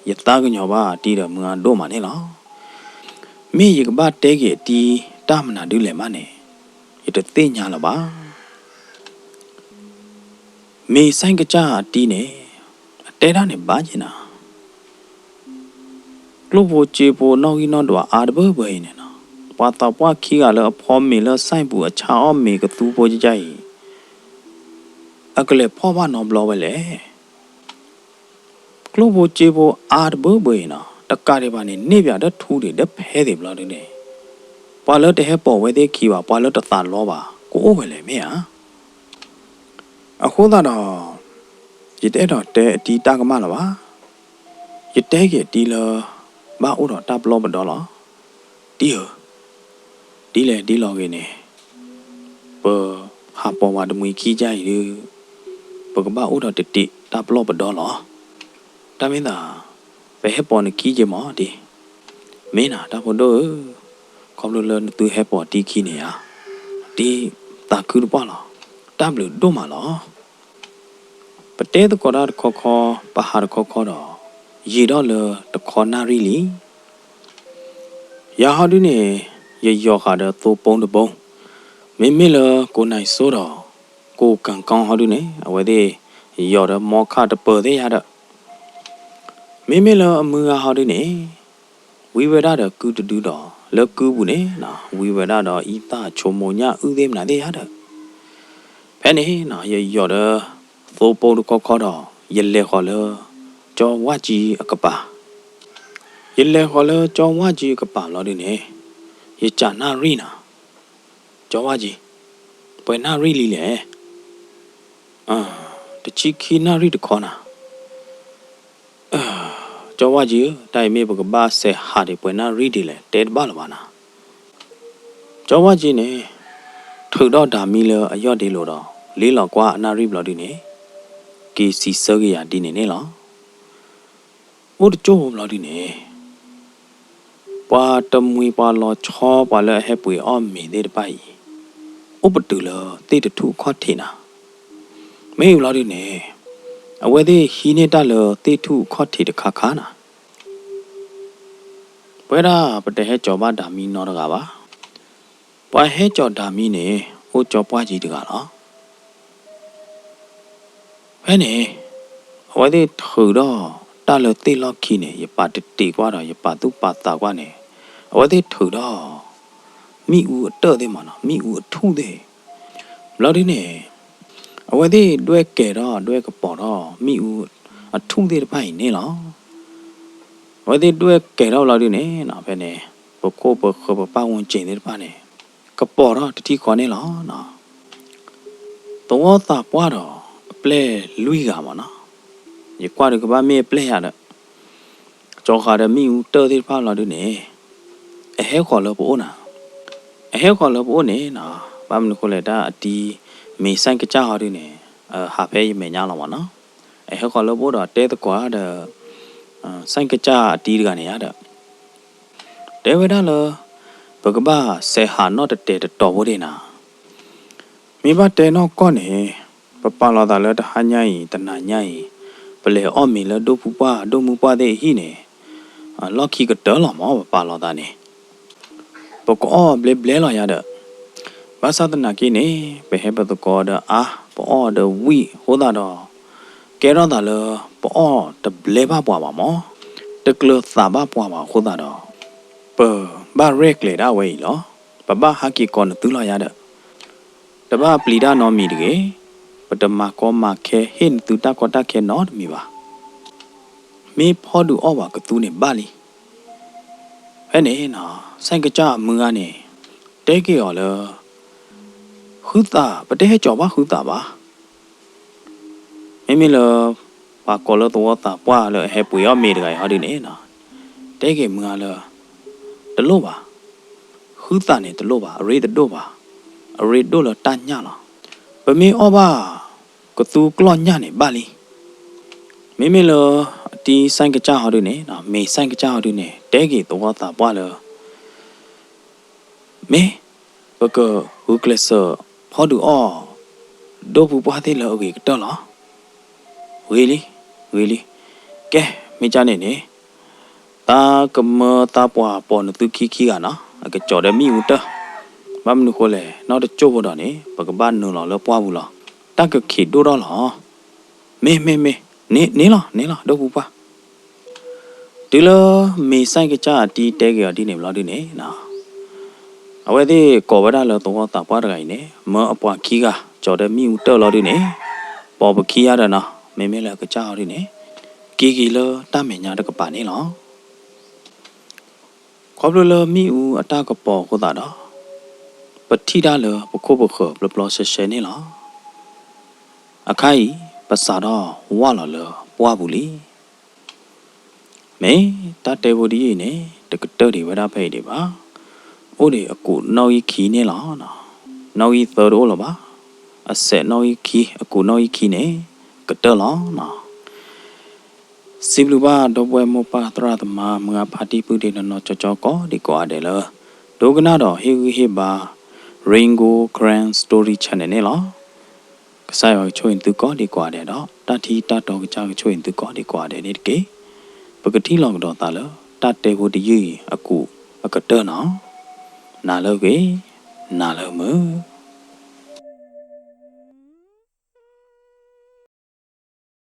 ယသးကညီၤဘၣ်အတံၢ်ဒီးမုၢ်ဂၤဒိၣ်မးန့ၣ်လီၤ. မ့ၢ်ယကဘၣ်တဲက့ၤအတံၢ်တၢ်မနုၤဒုလဲၣ်မးန့ၣ်, ယတသ့ၣ်ညါလၢၤဘၣ်. မ့ၢ်စဲကစၢ်အတံၢ်န့ၣ် အတဲဒၣ်န့ၣ်ဘၣ်က့ၤနၤ, ကျိၣ်ဖိစ့ဖိနီၣ်ဂံၢ်နီၣ်ဒွးအါတဘၢဘၢအံၤန့ၣ်နီၤ, ပှၤသးပှၢ်ခံဂၤလၢအဖီမ့ၤလၢစဲပူၤအဆါအီၣ်မ့ၤကသူဖိကယါအံၤ, အကလဲၤဖီၣ်ဘၣ်နီတဘျီဝဲလဲၣ်. ကျိၣ်ဖိစ့ဖိအါတဘၢဘၢအံၤနီၤ, တကးဒံးဘၣ်န့ၣ် န့ၢ်ပၠးဒီးထူဒီး ဒီးဖဲသ့ၣ်ဘျီဒုန့ၣ်, ပှၤလၢတဟဲပိာ်ဝဲသ့ၣ်ခံဘၣ်, ပှၤလၢတသးလီဘၣ် ကအိၣ်ဝဲလဲၣ်မ့ၢ်ဧါ. အဃိသတးဒီး ယတအဲၣ်ဒိးတဲအတံၤတၢ်ကမၣ်လၢၤဘၣ်. ယတဲက့ၤအတံၤလၢ ဘၣ်အိၣ်ဒီးတၢ်ပလီၢ်ပဒီလီၤ. တံၤဧၢ, ဒ်လဲၣ်ဒ်လဲၣ်ဂ့ၤန့ၣ်, ပဟးပိာ်ဝဲတမှံၤခံကယၤအံၤဒု, ပကဘၣ်အိၣ်ဒီးတတံၤတၢ်ပလီၢ်ပဒီလီၤ. တၢ်မ့ၢ်သး ပဟဲပိာ်နခံကဲမၢ်တံၤ. မ့ၢ်နၤ တၢ်ဖိဒိၣ်ဧၢ, ခီဖျိလၢနသုဟဲပိာ်တံၤခံန့ၣ်ဧါ, တံၤသးခုတပှၢ်လီၤ. တၢ်ဘျုးဒိၣ်မးလီၤ. ပတဲသကိးတၢ်တခီခီ, ပဟးတခီခီဒီး, ယံာ်ဒီးလၢတခီနၣ်ရံၣ်လံ. ယၤဟီဒုန့ၣ်, ယယီၤဃာ်ဒီးသိပိတဘိ, မ့မ့ၢ်လၢကိးနၢ်စိဒီး ကိးကၣ်ကီဟီဒုန့ၣ် အဝဲသ့ၣ်ယီၤဒီးမီခၣ်တပၢၤသ့ၣ်ယၤဒီး, မ့မ့ၢ်လၢအမုၢ်ဂၤဟီဒုန့ၣ် ဝံဝဲဒၣ်ဒီးကုတဒုဒီး လၢကုပူၤန့ၣ် ဝံဝဲဒၣ်ဒီးအံသၣ်ဆိမိၣ်ညၣ်အုၣ်သ့ၣ်မနုၤသ့ၣ်ယၤဒီး, ဖဲန့ၣ် ယယီၤဒီးသိပိတခီခီဒီး ယလဲၤဃီၤလၢ ကၠီဝၣ်ကံအကပၤ. ယလဲၤဃီၤလၢကၠီဝၣ်ကံအကပၤလီၤဒုန့ၣ်, ယစံးနၣ်ရံၣ်နၤ, ကၠီဝၣ်ကံ, ပှဲၤနၣ်ရံၣ်လံလဲၣ်. တဆံခံနၣ်ရံၣ်တခီနၤ. ကၠီဝၣ်ကံဧၢ, တၢ်အံၤမ့ၢ်ပကဘၣ်စဲးဟးဒံးပှဲၤနၣ်ရံၣ်ဒ်လဲၣ် တဲတဘၣ်လၢၤဘၣ်နၤ. ကၠီဝၣ်ကံန့ၣ် ထုးဒီးဒၤမံလၢအယီၢ်ဒ့လိၤဒီး လ့လီၤကွၢ်အနၣ်ရံၣ်ဘျီဒုန့ၣ်, က့ၤစံးဆၢက့ၤယၤဒ်န့ၣ်န့ၣ်လီၤ. အိၣ်တကၠိၢ်ဖိဘျီဒုန့ၣ် ပှၤတမှံၤပှၤလီၤဆီ ပှၤလၢအဟဲပှ့ၤအီၣ်မ့ၤသ့ၣ်တဖၣ်အံၤ အိၣ်ပတုာ်လၢသ့ၣ်တထူၣ်အခီၣ်ထံးနၤ. မ့ၢ်အံၤဘျီဒုန့ၣ် အဝဲသ့ၣ်ဟံးန့ၢ်တၢ်လၢသ့ၣ်ထူၣ်အခီၣ်ထံးတခါခါနၤ. ပဝဲဒၣ်ပတဟဲကၠီၤဘၣ်ဒၤမံနီတဂၤဘၣ်. ပှၤဟဲကၠီၤဒၤမံန့ၣ် အိၣ်ကၠီပှၢ်ကံတဂၤလီၤ. ဖဲန့ၣ် အဝဲသ့ၣ်ထုးဒီးတၢ်လၢသ့ၣ်လီၢ်ခံန့ၣ် ယပာ်တတံးကွၢ်ဒီး ယပာ်သူၣ်ပာ်သးကွၢ်န့ၣ် အဝဲသ့ၣ်ထုးဒီး မ့ၣ်အူအတၢၢ်သ့ၣ်မးနီၤ, မ့ၣ်အူအထူၣ်သ့ၣ်. ဘျီဒုန့ၣ် အဝဲသ့ၣ်ဒွဲၣ်ကဲၤဒီး ဒွဲၣ်ကပီၤဒီး မ့ၣ်အူအထူၣ်သ့ၣ်တဖၣ်အံၤန့ၣ်လီၤ. အဝဲသ့ၣ်ဒွဲၣ်ကဲၤထီၣ်ဘျီဒုန့ၣ်နီၤ ဖဲန့ၣ် ပခိၣ်ပဃၢၤပပၢ်ဝဲက့ၤသ့ၣ်တဖၣ်န့ၣ် ကပီၤထီၣ်တထံၣ်ဃီန့ၣ်လီၤ. သဝီသးပှၢ်ဒီးအပျဲၢ်လွံၢ်ဂၤမးနီၤ, ယကွၢ်ဒီးကဘၣ်မ့ၢ်အပျဲၢ်ယၤဒီး ကၠီၤဃာ်ဒီးမ့ၣ်အူတၢၢ်သ့ၣ်တဖၣ်လီၤဒုန့ၣ် အဟဲဃီၤလၢပအိၣ်နၤ, အဟဲဃီၤလၢပအိၣ်န့ၣ်နီၤ, ဘၣ်မနုၤဃိလဲၣ် တၢ်အတံၤ မ့ၢ်စဲၣ်ကစၢ်ဟီဒုန့ၣ် ဟးဖဲယမဲာ်ညါလီၤမးနီၤ, အဟဲဃီၤလၢပအိၣ်ဒီးတဲသကိးဒီး စဲၣ်ကစၢ်အတံၤတဂၤန့ၣ်ယါဒီး တဲဝဲဒၣ်လၢ ပကဘၣ်စဲးဟးနီၣ်တတဲာ်တတီၤဖိဒၣ်နၤ, မ့ၢ်ဘၣ်တဲနီၢ်ကီၢ်န့ၣ် ပပာ်လီၤသးလၢတဟါညါအံၤ တနၤညါအံၤ ပလဲၤအီၣ်မ့ၤလၢဒိၣ်ဖုပှၢ် ဒိၣ်မုၢ်ပှၢ်သ့ၣ်အဟံၣ်န့ၣ် လီၢ်ခံကတၢၢ်လီၤမး ပပာ်လီၤသးန့ၣ် ပကအီၣ်ဘျဲဘျဲလီၤယါဒီး ဘၣ်ဆၣ်သနာ်က့န့ၣ် ပဟဲပသကိးဒီးအါ ပအီၣ်ဒီးဝံၣ်အဃိသတးဒီး ကဲထီၣ်သးလၢ ပအီၣ်တဘျဲဘၣ်ပှၤဘၣ်မး, တကျၢၤသးဘၣ်ပှၤဘၣ်အဃိသတးဒီး ပဘၣ်ရဲၣ်ကျဲၤဒၣ်ဝဲအံၤလီၤ. ပဘၣ်ဟးက့ၤကိးနသုလီၤယါဒီး တဘၣ်ပျံၤတၢ်နီတမံၤတဂ့ၤ, ပတမၤကီမၤခဲဟ့ၣ်နသုတၢ်ကီတၢ်ခဲနီတမံၤဘၣ်. မ့ၢ်ဖီဒုးအီၣ်ပှၤကသူန့ၣ်ဘၣ်လံ. ဖဲန့ၣ် စဲၣ်ကစၢ်အမုၢ်ဂၤန့ၣ် တဲက့ၤအီၤလၢ ဃုသး ပတဟဲကၠီၤဘၣ်ဃုသးဘၣ်. မ့မ့ၢ်လၢ ပှၤကိးလၢသဝီသးပှၢ်လၢအဟဲပှ့ၤအီၣ်မ့ၤတဂၤအံၤဟီဒုန့ၣ် တဲက့ၤမုၢ်ဂၤလၢ တလိၣ်ဘၣ်, ဃုသးန့ၣ်တလိၣ်ဘၣ်, အရ့တဒိၣ်ဘၣ်, အရ့ဒိၣ်လၢတၢ်ညၣ်လီၤ. ပမ့ၢ်အီၣ်ဘၣ် ကသူကျီၢ်ညၣ်န့ၣ်ဘၣ်လံ. မ့မ့ၢ်လၢ အတံၤစဲၣ်ကစၢ်ဟီဒုန့ၣ် မ့ၢ်စဲၣ်ကစၢ်ဟီဒုန့ၣ် တဲက့ၤသဝီသးပှၢ်လၢ မ့ၢ် ပကဂုာ်ကျဲးစၢးဖီဒုးအီၣ် ဒိၣ်ဖုပှၢ်သ့ၣ်လၢအဂ့ၤကတၢၢ်လီၤ. ဂ့ၤလံ, ဂ့ၤလံ. ကဲ မ့ၢ်ကန့ၣ်န့ၣ် သးကမၢသးပှၢ်ပိာ်နသုခံခံဂၤနီၤ, အကကၠီၤဒီးမ့ၣ်အူတၢၢ်, ဘၣ်မနုၤဃိလဲၣ် နီၢ်တကၠိၢ်ဖိဒီးန့ၣ် ပကဘၣ်နုာ်လီၤလၢပှၢ်ပူၤလီၤ. တၢ်ကခံးဒိၣ်ထီၣ်လီၤ. မ့ၢ် မ့ၢ် မ့ၢ်, န့ၣ် န့ၣ်လီၤ န့ၣ်လီၤ ဒိၣ်ဖုပှၢ်. တုၤလၢမ့ၢ်စဲၣ်ကစၢ်အတံၤတဲက့ၤအီၤဒ်န့ၣ်ဘျီဒုန့ၣ် အဝဲသ့ၣ်ကိးဝဲဒၣ်လၢသဝီသးပှၢ်တဂၤအံၤန့ၣ် မၢအပှၤခံဂၤ ကၠီၤဒီးမ့ၣ်အူတၢၢ်လီၤဒုန့ၣ် ပိာ်ပခံဂၤဒီးနီၤ, မ့မ့ၢ်လၢအကစၢ်အီၤဒုန့ၣ် က့ၤက့ၤလၢတၢ်မဲာ်ညါတကပၤန့ၣ်လီၤ. ခီဖျိလၢမ့ၣ်အူအတၢ်ကပီၤအဃိသတးဒီး ပထံၣ်တၢ်လၢပခိၣ်ပဃၢၤပျီပျီရှဲရှဲန့ၣ်လီၤ. အခါအံၤ ပစးထီၣ်ဝၢ်လီၤလၢပှၢ်ပူၤလံ. မ့ၢ်တၢ်တဲဖိတယုၢ်အံၤန့ၣ် တကတၢၢ်ဒံးဝဲဒၣ်ဖဲအံၤဒံးဘၣ်. အိၣ်ဒံးအကူးနီၣ်ဂံၢ်ခံန့ၣ်လီၤ. နီၣ်ဂံၢ်သၢတအိၣ်လၢၤဘၣ်. အစဲးနီၣ်ဂံၢ်ခံ အကူးနီၣ်ဂံၢ်ခံန့ၣ် ကတၢၢ်လီၤ. စံးဘျုးဘၣ်ဒီပုၢ်ဝဲၢ်မိၢ်ပၢ်သရၣ်သမါမုၢ်အဖါတံၢ်ပုၢ်ဒ့နီၢ်နီၢ်ကၠီကၠီကိးဒံကိးဂၤဒဲးလၢ ဒိကနၣ်ဒီးဟ့ၣ်ဂံၢ်ဟ့ၣ်ဘါ Rain Gold Karen Story Channel န့ၣ်လီၤ. ကစၢ်ယွၤကဆိၣ်ဂ့ၤသုကိးဒံကိးဂၤဒဲးဒီး တၢ်ထံတၢ်တီကစၢ်ကဆိၣ်ဂ့ၤသုကိးဒံကိးဂၤဒဲးန့ၣ်တက့ၢ်. ပကထံၣ်လိာ်ကဒီးသးလၢ တၢ်တဲဖိတယုၢ်အံၤအကူးအကတၢၢ်နီၤ. နၤလၢအဂ့ၤ, နၤလၢမုာ်.